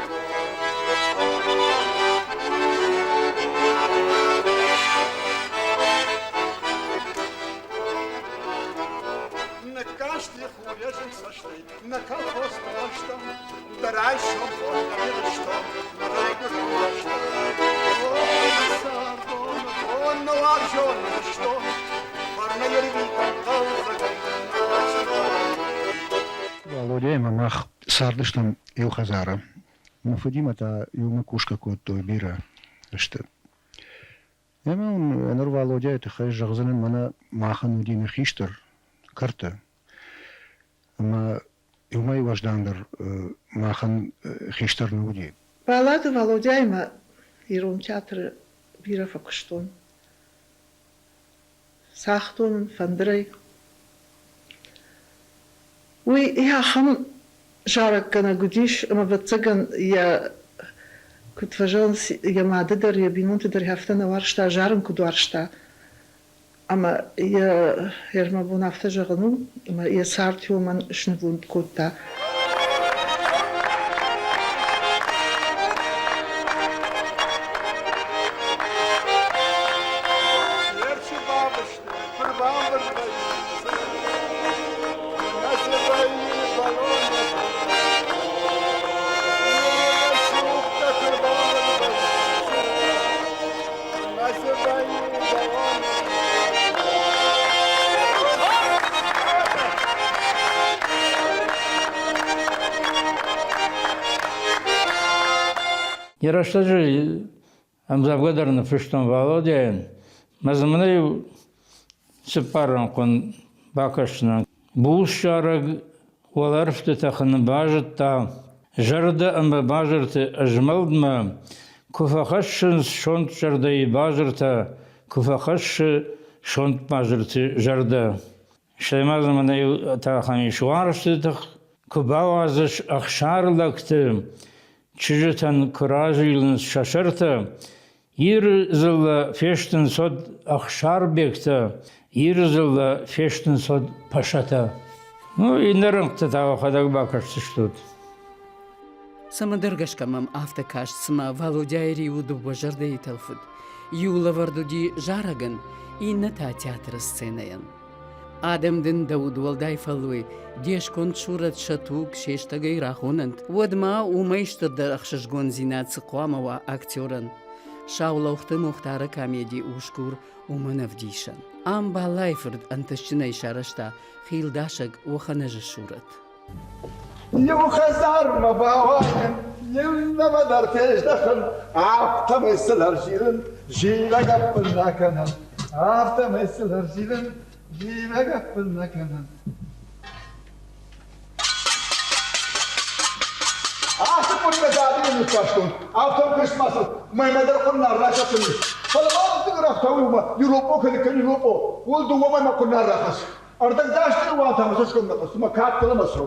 Ныккасти хур йӕ зынг цӕстӕй нӕ колхозты бӕстӕм, дӕ райсом бон нӕ Ирыстон, нӕ райгуырӕн бӕстӕ. О, нӕ цардон, о, нӕ уарзон Ирыстон, фӕрнӕй ӕрвитӕм хъӕлдзӕгӕй нӕ
Валодяимӕ мах цардыстӕм иу хӕдзары. Мӕ фыдимӕ та иумӕ кусгӕ кодтой бирӕ сты. Ӕмӕ уын ныр Валодяйы тыххӕй зӕгъдзынӕн, мӕнӕ махӕн уыди нӕ хистӕр кӕрты. Ӕмӕ иумӕ уӕздандӕр махӕн хистӕр нӕ уыди.
Баллады Валодяимӕ ирон театры бирӕ фӕкуыстон. Цагътон ын фӕндырӕй. Уый ахӕм зарӕггӕнӕг уыдис, ӕмӕ, ӕвӕццӕгӕн, йӕ куыд фӕзӕгъынц, йӕ мады дӕр, йӕ бинонты дӕр афтӕ нӕ уарзта, зарын куыд уарзта. Ӕмӕ йӕ мӕ бон афтӕ зӕгъын у, ӕмӕ йӕ цард уымӕн снывонд кодта.
Йӕ рӕстӕджы ӕмдзӕвгӕ дӕр ныффыстон Валодяйӕн. Мӕ дзы мын-иу цыппаррӕнхъон бакӕсдзынӕн. Буц зарӕг уӕлӕрвты тӕхын базыдта, зӕрдӕ ӕмӕ базырты ӕзмӕлдмӕ куы фӕхӕссынц сонт зӕрдӕйы базыртӕ, куы фӕхӕссы сонт базырты зӕрдӕ. Стӕй ма дзы мӕнӕ иу тӕхӕн ис уарзты тых, куы бауадзыс ӕхсар лӕгты, чызджытӕн куы разилынц сӕ сӕртӕ, Иры дзыллӕ фестынц уӕд ӕхсарбегтӕ, Иры дзыллӕ фестынц уӕд пашатӕ. Ну, иннӕ рӕнхъытӕ та уӕхӕдӕг бакӕсдзыстут.
Цӕмӕдӕр гӕсгӕ мӕм афтӕ каст, цыма Валодяйы риуы дыууӕ зӕрдӕйы тӕлфыд. Иу лӕвӕрд уыди зарӕгӕн, иннӕ та театры сценӕйӕн. Адӕм дын дӕ удуӕлдай фӕллой, де сконд сурӕт сӕ туг се стӕгӕй рахонӕнт, уӕд ма уымӕй стырдӕр ӕхсызгондзинад цы хъуамӕ уа актерӕн? Саулохты Мухтары комеди «Усгур» уымӕн ӕвдисӕн. Ам Баллайы фырт ӕнтыстджынӕй сарӕзта хилдасӕг Оханезы сурӕт.
Иу хӕдзармӕ бауайын, иннӕмӕ дӕр фездӕхын, афтӕмӕй сыл ӕрзилын, зивӕг ӕппын нӕ кӕнын. Афтӕмӕй сыл ӕрзилын, зивӕг ӕппын нӕ кӕнын. Ацы хъуыддаг адӕмы ныффастон, афтӕ куыстмӕ цыд, мӕнмӕ дӕр хъуын рахӕцын ис. Фӕлӕ ма рӕхтӕ уымӕ, Европо кӕны кӕн Европо, уыл дыууӕ мӕймӕ хъуын рахӕсс. Ӕрдӕгдӕсты уатӕ цӕсгоммӕ хъуыст, кӕд фӕлӕ цӕу.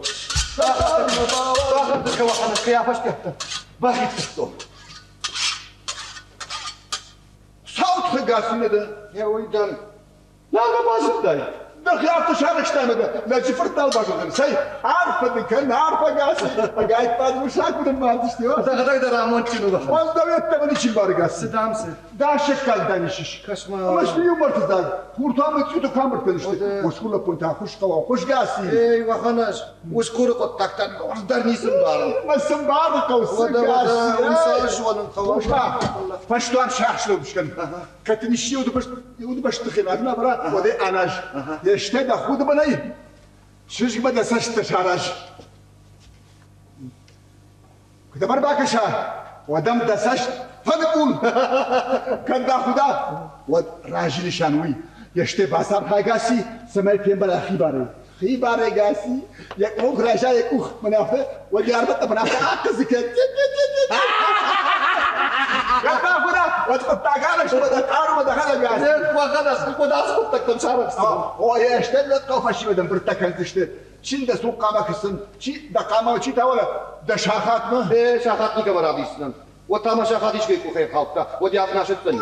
Бахицӕстон. Сау тыгасимӕ дӕ, йӕ уый дӕн. Нал мӕ базыдтай.
Дӕхи афтӕ сарӕзтай ӕмӕ дӕ лӕджы фырт нал базондзӕн. Цӕй, арфӕ дын кӕн, арфӕ гас, ӕгайтма дын усаг куы ныммардысты.
Дӕхӕдӕг дӕр амондджын у.
Уӕз дӕу йеддӕмӕ ничи мбары гас.
Цы дам цы?
Дӕсӕггаг дӕм исыс.
Кӕс-ма.
Ӕмӕ сты иу мӕрты дзаг. Хуртӕ ӕмӕ цъиуты куы амбырд кӕнысты. Усгур лӕппутӕ хуыскъӕуа, хуысгӕси.
Эй, уӕхӕнӕз, усгуры хъуыддӕгтӕн ӕз дӕр ницы мбарын.
Мӕ цы мбарын хъӕуы, цы гас?
Уым цы ӕз зонын хъӕуы?
Фӕстуар сӕхсыл скӕн. Кӕд дын исчи удыбӕсты химӕ нӕ бара, уӕд ӕй аназ. Йе стӕй дӕ худы бынӕй чызгмӕ дӕ цӕстытӕ сараз. Куы дӕм ӕрбакӕса, уӕд ӕм дӕ цӕст фӕныкъул. Кӕд дӕ худа, уӕд разы нысан уый. Йе стӕй бацархай Гаси, цӕмӕй фембӕла хибарӕй. Хибарӕй Гаси, йӕ къух райса йӕ къух, мӕнӕ афтӕ, уӕд йӕ армӕттӕ мӕнӕ афтӕ ахъызы кӕн. Кӕд дӕ худа, уӕд хъуыддаг арӕзт, уӕд хъару, дӕхӕдӕг Гаси.
Уӕд ацы хъуыддӕгтӕм сарӕхстӕн.
О, йе стӕй лӕг хъӕу фӕсивӕдӕн бырдтӕ кӕндзысты. Чи дӕ цухъхъамӕ кӕсын, чи дӕ хъама, чи та уӕлӕ дӕ сахатмӕ.
Э, сахат никӕмӕ равдисдзынӕн. Уӕд та мӕ сахат искӕй къухӕй ӕрхаудта, уӕд йӕ афтӕ асӕтдзӕни.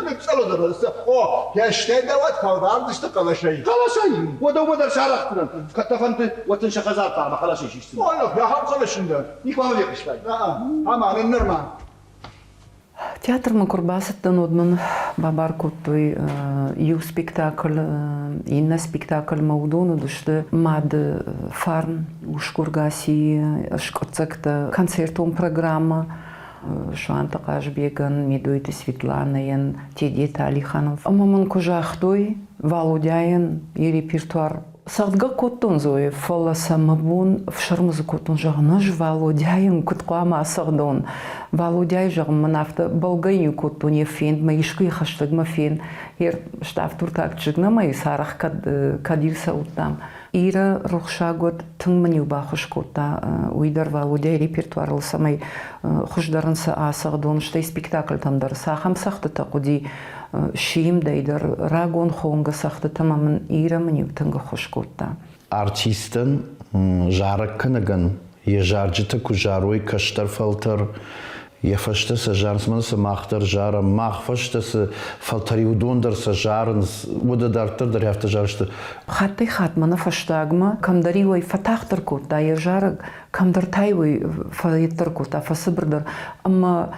О, стӕй дӕ уӕд фӕлвардзысты хъӕлӕсӕй.
Хъӕлӕсӕй? Уӕдӕ уымӕ дӕр сарӕхтдзынӕн. Кӕд дӕ фӕнды, уӕд сын сӕ хӕдзар хъуамӕ хъӕлӕсӕй сисдзынӕн.
Ой, ахӕм хъӕлӕсын дӕр.
Никуы фехъуыстай?
Ӕмӕ нын нырма.
Театрмӕ куы рбацыдтӕн, уӕд мын бабар кодтой иу спектакль, иннӕ спектакльмӕ уыдон уыдысты Мады фарн, Усгур Гасийы скъуыддзӕгтӕ, концертон программӕ Суанты Хъазбегӕн, Медойты Светланӕйӕн, Тедеты Алиханов. Ӕмӕ мын куы загътой, Валодяйӕн йӕ репертуар Цӕгъдгӕ кодтон Зоя, фӕлӕ сӕ мӕ бон ӕфсӕрмы дзы кодтон, зӕгъын, ӕз Валодяйӕн куыд хъуамӕ ацӕгъдон. Валодяйы, зӕгъын, мын афтӕ бӕлгӕ-иу кодтон йӕ фендмӕ, искуы йӕ хӕстӕгмӕ фен. Йе ставдуртаг чызг нӕма ис, арӕх кӕд, кӕд-иу цӕуыдтам. Ирӕ рухсаг уӕд, тынг мын-иу баххуыс кодта уый дӕр Валодяйы репертуарыл, цӕмӕй хуыздӕр ын цы ацӕгъдон, стӕй спектакльтӕм дӕр цахӕм цӕгъдтытӕ хъуыди, симдӕй дӕр рагон хонгӕ цӕгъдтытӕ ӕмӕ мын Ирӕ мын-иу тынг ӕххуыс кодта.
Артистӕн, зарӕггӕнӕгӕн йӕ зарджытӕ куы зарой кӕстӕр фӕлтӕр, йӕ фӕстӕ сӕ зарынц, мӕнӕ сӕ мах дӕр зарӕм, мах фӕстӕ цы фӕлтӕр уыдон дӕр сӕ зарынц, уӕдӕ дарддӕр дӕр афтӕ зарысты.
Хаттӕй-хатт мӕнӕ фӕстагмӕ кӕмдӕр-иу ӕй фӕтагъддӕр кодта йӕ зарӕг, кӕмдӕр та-иу ӕй фӕеддӕр кодта, фӕцыбырдӕр. Ӕмӕ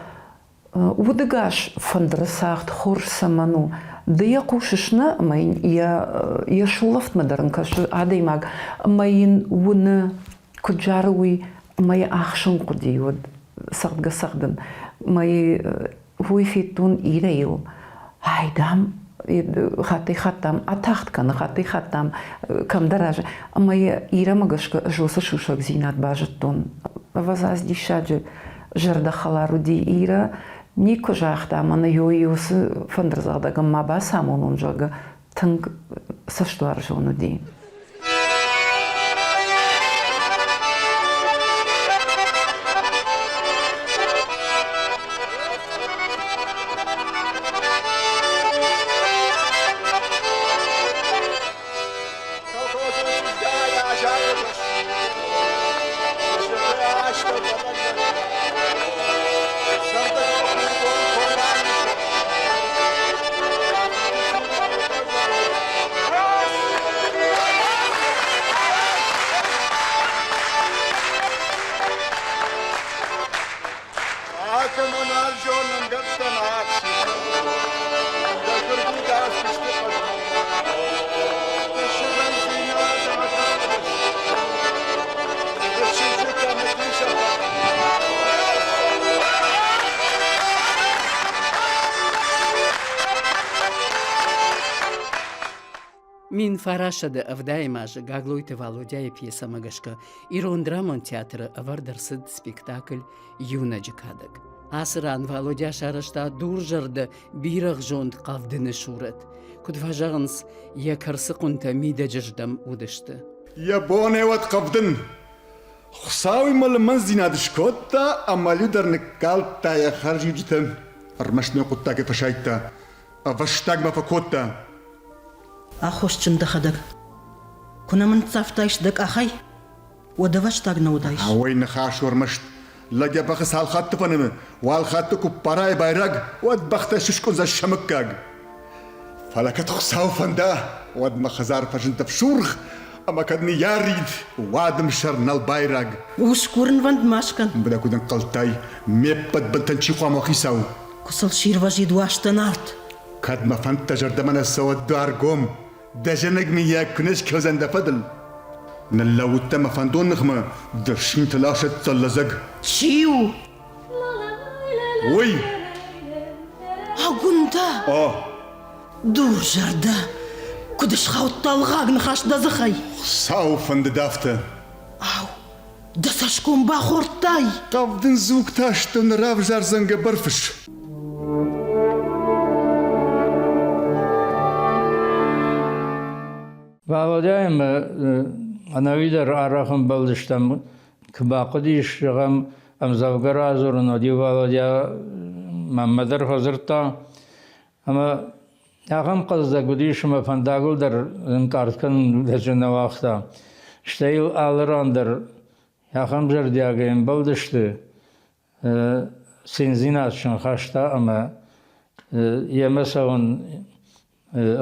Удыгас фӕндыры цагъд хорз цӕмӕн у? Ды йӕ хъусыс нӕ, ӕмӕ йын йӕ, йӕ сулӕфтмӕ дӕр ын кӕсы адӕймаг, ӕмӕ йын уыны, куыд зары уый, ӕмӕ йӕ ахсын хъуыди уӕд цӕгъдгӕ-цӕгъдын. Ӕмӕ уый федтон Ирӕйыл. Ай, дам, хаттӕй-хатт дам атагъд кӕны, хаттӕй-хатт дам кӕмдӕр азы. Ӕмӕ йӕ Ирӕмӕ гӕсгӕ ӕз уыцы сусӕгдзинад базыдтон. Ӕвӕдза, диссаджы зӕрдӕхӕлар уыди Ирӕ. Никуы загъта, мӕнӕ уыцы фӕндырдзӕгъдӕгӕн ма бацамонон, зӕгъгӕ, тынг цӕстуарзон уыди.
Мин фарасады ӕвдайӕм азы Гаглойты Валодяйы пьесӕмӕ гӕсгӕ Ирон драмон театры ӕвӕрд ӕрцыд спектакль Иунӕджы кадӕг. Ацы ран Валодя сарӕзта дурзӕрдӕ бирӕгъзонд Хъӕвдыны сурӕт. Куыд фӕзӕгъынц, йӕ кӕрцы хъуынтӕ мидӕджыздӕм уыдысты.
Йӕ бонӕй уӕд Хъӕвдын Хуыцауимӕ лымӕндзинад скодта ӕмӕ дӕр ныккалдта йӕ хӕрзиуджытӕ. Ӕрмӕст нӕ хъуыддагӕй фӕсайдта, ӕвӕстагмӕ фӕкодта.
Аххосджын дӕхӕдӕг. Куы нӕ мын ныццавтаис дӕ къахӕй, уӕд ӕвӕстаг нӕ уыдаис.
Ауӕй ныхас у ӕрмӕст лӕг йӕ бӕхы цал хатты фӕнымы, уал хатты куы ппарай байраг, уӕд бӕхтӕ сыскъуындзӕн сӕ мыггаг. Фӕлӕ кӕд Хуыцау фӕнда, уӕд мӕ хӕдзар фӕзынд ӕфсургъ, ӕмӕ кӕд ныййарид, уадымсӕр нӕлбайраг.
Ус курынвӕнд ма скӕн.
Бынӕ куыд ӕнхъӕлдтай, ме ппӕт бынтӕн чи хъуамӕ хицау?
Куы сыл сирвӕзид уастӕн арт.
Кӕд мӕ фӕндтӕ зӕрдӕмӕ нӕ цӕуӕд дӕргом, дӕ зӕнӕг мыййаг куы не скӕудзӕн дӕ фӕдыл. Ныллӕууыдтӕ мӕ фӕндон ныхмӕ, дӕ фсинты ласӕд лӕдзӕг.
Чи у?
Уый!
Агуындӕ!
О!
Дурзӕрдӕ! Куыд схаудта лгъаг ныхас дӕ дзыхӕй?
Хуыцауы фӕндыд афтӕ.
Ау, дӕ цӕсгом бахордтай?
Хъӕвдын дзугтӕ сты равзардзӕн гӕбӕрфыс.
Валодяимӕ ӕнӕуи дӕр арӕх ӕмбӕлдыстӕм, куы бахъуыдис, зӕгъӕм, ӕмдзӕвгӕ радзурын, уӕд-иу Валодя мӕнмӕ дӕр фӕдзырдта. Ӕмӕ ахӕм хъӕлдзӕг уыдис, ӕмӕ фӕндагыл дӕр ӕнкъард кӕнын лӕджы нӕ уагъта. Стӕй йыл алы ран дӕр ахӕм зӕрдиагӕй ӕмбӕлдысты, циндзинад сын хаста ӕмӕ йемӕ цӕуын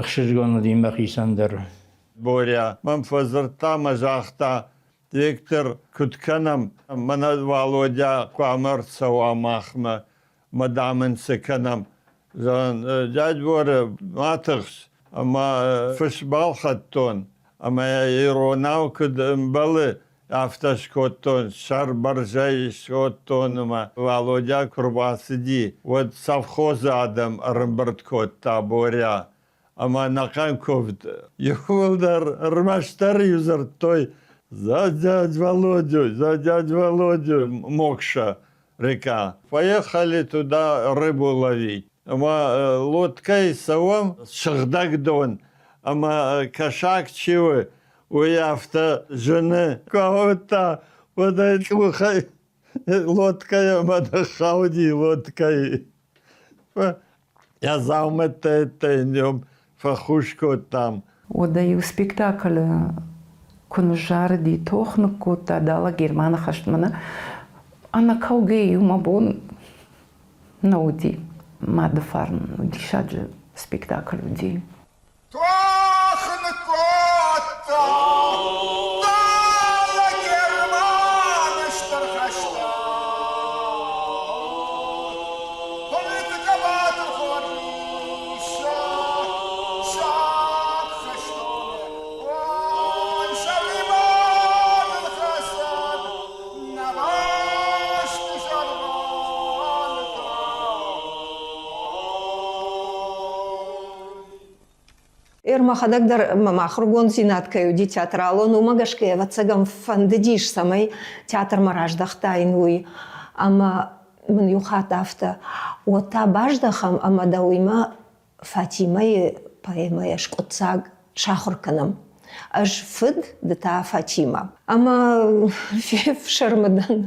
ӕхсызгон уыди мӕхицӕн дӕр.
Боря мӕм фӕдзырдта ӕмӕ загъта, Виктор, куыд кӕнӕм, мӕнӕ Валодя хъуамӕ ӕрцӕуа махмӕ, мӕ дам ын цы кӕнӕм. Зӕгъын, дядь Боря, ма тыхс, ӕмӕ фыс балхӕдтон, ӕмӕ йӕ иронау куыд ӕмбӕлы, афтӕ скодтон, сӕрбӕрзӕй скодтон ӕмӕ Валодя куы рбацыди, уӕд совхозы адӕм ӕрӕмбырд кодта Боря ӕмӕ ӕнӕхъӕн куывд иууылдӕр ӕрмӕстдӕр-иу дзырдтой «За дядь Володю, за дядь Володю, Мокша, река». Поехали туда рыбу ловить. Ӕмӕ лодкӕй цӕуӕм сыгъдӕг дон, ӕмӕ кӕсаг чи у, уый афтӕ зыны. Куы ауыдта, уӕд ӕй къухӕй лодкӕйы ӕмӕ ныххауди лодкӕйы. Йӕ дзаумӕттӕ йын фӕхус кодтам.
Уӕдӕ-иу спектаклы куы ныззарыди, тох ныккодта дӕлӕ Германы хӕстмӕ нӕ, ӕнӕкӕугӕ-иу мӕ бон нӕ уыди. Мады фарн диссаджы спектакль уыди.
Тох ныккодта дӕлӕ Германы стыр хӕсты. Политикӕбатыр хорз саг хӕстоны, ой, сӕрибарыл хӕцӕг нӕ бӕсты сӕрвӕлтау.
Эр мӕхӕдӕг дӕр мӕм ахуыргонддзинад кӕй уыди театралон, уымӕ гӕсгӕ, ӕвӕццӕгӕн, фӕндыдис, цӕмӕй театрмӕ раздӕхтаин, уый. Ӕмӕ мын иу хатт афтӕ, уӕд та баздӕхӕм ӕмӕ дӕуимӕ Фатимӕйы поэмӕйӕ скъуыддзаг сахуыр кӕнӕм. Ӕз фыд, ды та Фатимӕ. Ӕмӕ фефсӕрмы дӕн,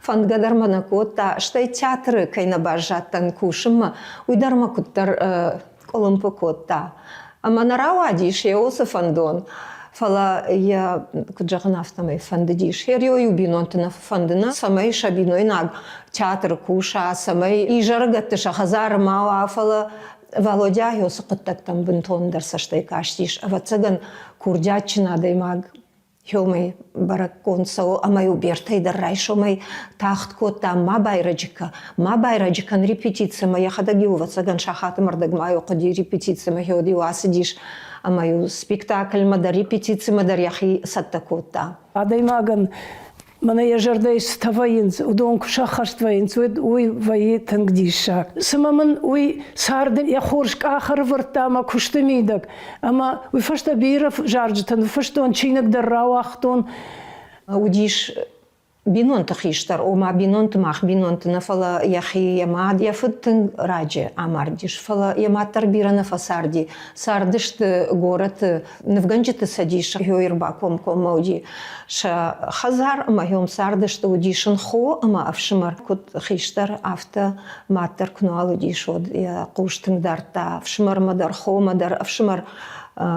фӕндгӕ дӕр мӕ нӕ кодта, стӕй театры кӕй нӕ баззадтӕн кусынмӕ, уый дӕр мӕ куыддӕр къуылымпы кодта. Ӕмӕ нӕ рауадис йӕ уыцы фӕндон, фӕлӕ йӕ, куыд зӕгъын, афтӕмӕй фӕндыдис. Йӕ иу бинонты нӕ фӕнды нӕ, цӕмӕй сӕ бинойнаг театры куса, цӕмӕй изӕрыгӕтты сӕ хӕдзары ма уа, фӕлӕ Валодя уыцы хъуыддӕгтӕм бынтондӕр цӕстӕй кастис. Ӕвӕццӕгӕн, курдиатджын адӕймаг Хёмӕй бӕрӕггонд цӕуы ӕмӕ-иу Бертӕй дӕр райсомӕй тагъд кодта ма байрӕджы кӕ, ма байрӕджы кӕн репетицимӕ, йӕхӕдӕг-иу ӕвӕццӕгӕн сахаты мӕрдӕгмӕ-иу хъуыди репетицимӕ, хёд-иу ацыдис ӕмӕ-иу спектакльмӕ дӕр, репетицимӕ дӕр йӕхи цӕттӕ кодта.
Адӕймагӕн мӕнӕ йӕ зӕрдӕйы цытӕ вӕййынц, уыдон куы сӕххӕст вӕййынц, уӕд уый вӕййы тынг диссаг. Цымӕ мын уый царды йӕ хорз къах ӕрывӕрдта мӕ куысты мидӕг, ӕмӕ уый фӕстӕ бирӕ зарджытӕ ныффыстон, чиныг дӕр рауагътон.
Уыдис бинонты хистӕр, ома бинонты мах бинонты нӕ, фӕлӕ йӕхи йӕ мад, йӕ фыд тынг раджы амардис, фӕлӕ йӕ мад дӕр бирӕ нӕ фӕцарди. Цардысты горӕты нывгӕнджыты цӕдис Хёйы ӕрбакомкоммӕ уыди сӕ хӕдзар ӕмӕ йӕм цардысты, уыдис ын хо ӕмӕ ӕфсымӕр. Куыд хистӕр, афтӕ мад дӕр куы нал уыдис, уӕд йӕ хъус тынг дардта ӕфсымӕрмӕ дӕр, хомӕ дӕр. Ӕфсымӕр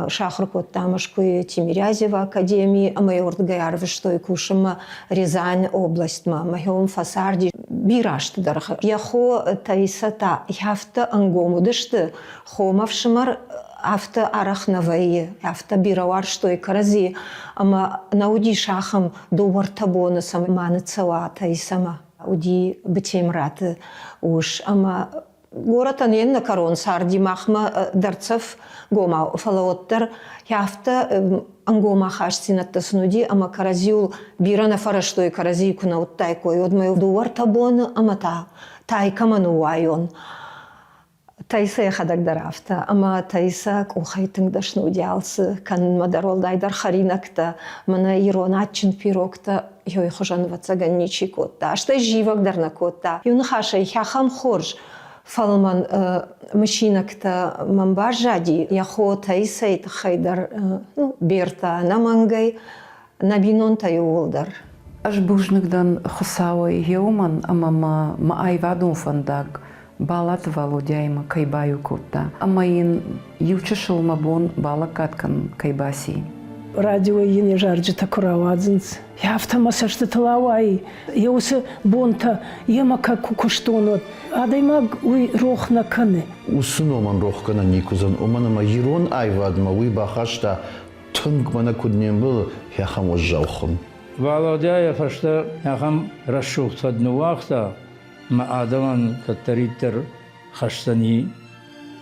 сахуыр кодта Мӕскуыйы Тимирязевы академийы ӕмӕ йӕ уырдыгӕй арвыстой кусынмӕ Рязань областмӕ. Ӕмӕ уым фӕцарди бирӕ азты дӕргъы. Йӕ хо Таисӕ та афтӕ ӕнгом уыдысты, хо ӕмӕ ӕфсымӕр. Афтӕ арӕх нӕ вӕййы, афтӕ бирӕ уарзтой кӕрӕдзийы ӕмӕ нӕ уыдис ахӕм дыууӕ-ӕртӕ боны цӕмӕ ныццӕуа Таисӕмӕ. Уыди Бытемыраты ус ӕмӕ горӕтӕн йе ннӕ кӕрон царди махмӕ дӕрддзӕф гомау, фӕлӕ уӕддӕр афтӕ ӕнгом ахастдзинӕдтӕ сын уыди ӕмӕ кӕрӕдзиуыл бирӕ нӕ фӕрӕзтой, кӕрӕдзийы куы нӕ уыдтаиккой, уӕд ма дыууӕ-ӕртӕ боны ӕмӕ та тай кӕмӕ ныууайон. Таисӕ йӕхӕдӕг дӕр афтӕ, ӕмӕ Таисӕ къухӕй тынг дӕсны уыди алцы кӕнынмӕ дӕр, уӕлдайдӕр хӕринӕгтӕ, мӕнӕ ирон адджын пирогтӕ йой хуызӕн, ӕвӕццӕгӕн, ничи кодта. Стӕй зивӕг дӕр нӕ кодта. Иу ныхасӕй, ахӕм хорз фӕлмӕн мысинӕгтӕ мӕм баззади йӕ хо Таисӕйы тыххӕй дӕр, ну, Бертӕ ӕнӕмӕнгӕй, нӕ бинонтӕ иууылдӕр.
Ӕз бузныг дӕн Хуыцауӕй уымӕн, ӕмӕ мӕ мӕ аивадон фӕндаг Балаты Валодяимӕ кӕй баиу кодта ӕмӕ йын иу чысыл мӕ бон балӕггад кӕнын кӕй баци.
Радиойы йын йӕ зарджытӕ куы рауадзынц, афтӕ мӕ цӕстытыл ауайы, йӕ уыцы бонтӕ йемӕ куы куыстон, уӕд адӕймаг уый рох нӕ кӕны.
Уыцы номӕн рохгӕнӕн никуы уыдзӕн, уымӕн ӕмӕ ирон аивадмӕ уый бахаста тынг мӕнӕ куыд не мбӕлы, ахӕм уӕззау хуын.
Валодя йӕ фӕстӕ ахӕм рӕсугъд фӕд ныууагъта, мӕ адӕмӕн кӕддӕриддӕр хӕсдзӕни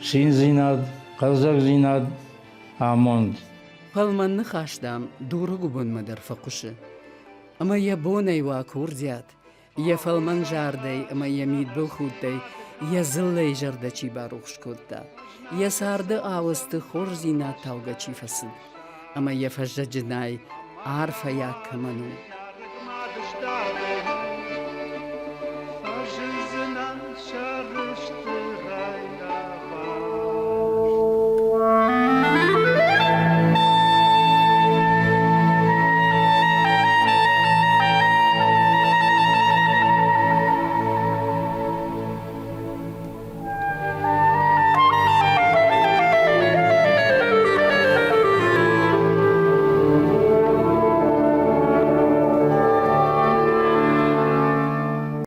циндзинад, хъӕлдзӕгдзинад, амонд.
Фӕлмӕн ныхас, дам, дуры гуыбынмӕ дӕр фӕхъуысы. Ӕмӕ йӕ бонӕй уа курдиат, йӕ фӕлмӕн зардӕй ӕмӕ йӕ мидбылхудтӕй йӕ дзыллӕйы зӕрдӕ чи барухс кодта, йӕ царды ауӕдзты хорздзинад таугӕ чи фӕцыд ӕмӕ йӕ фӕззӕджынӕй арфӕйаг кӕмӕн у.
Фӕзындзынӕн сӕрыстыр.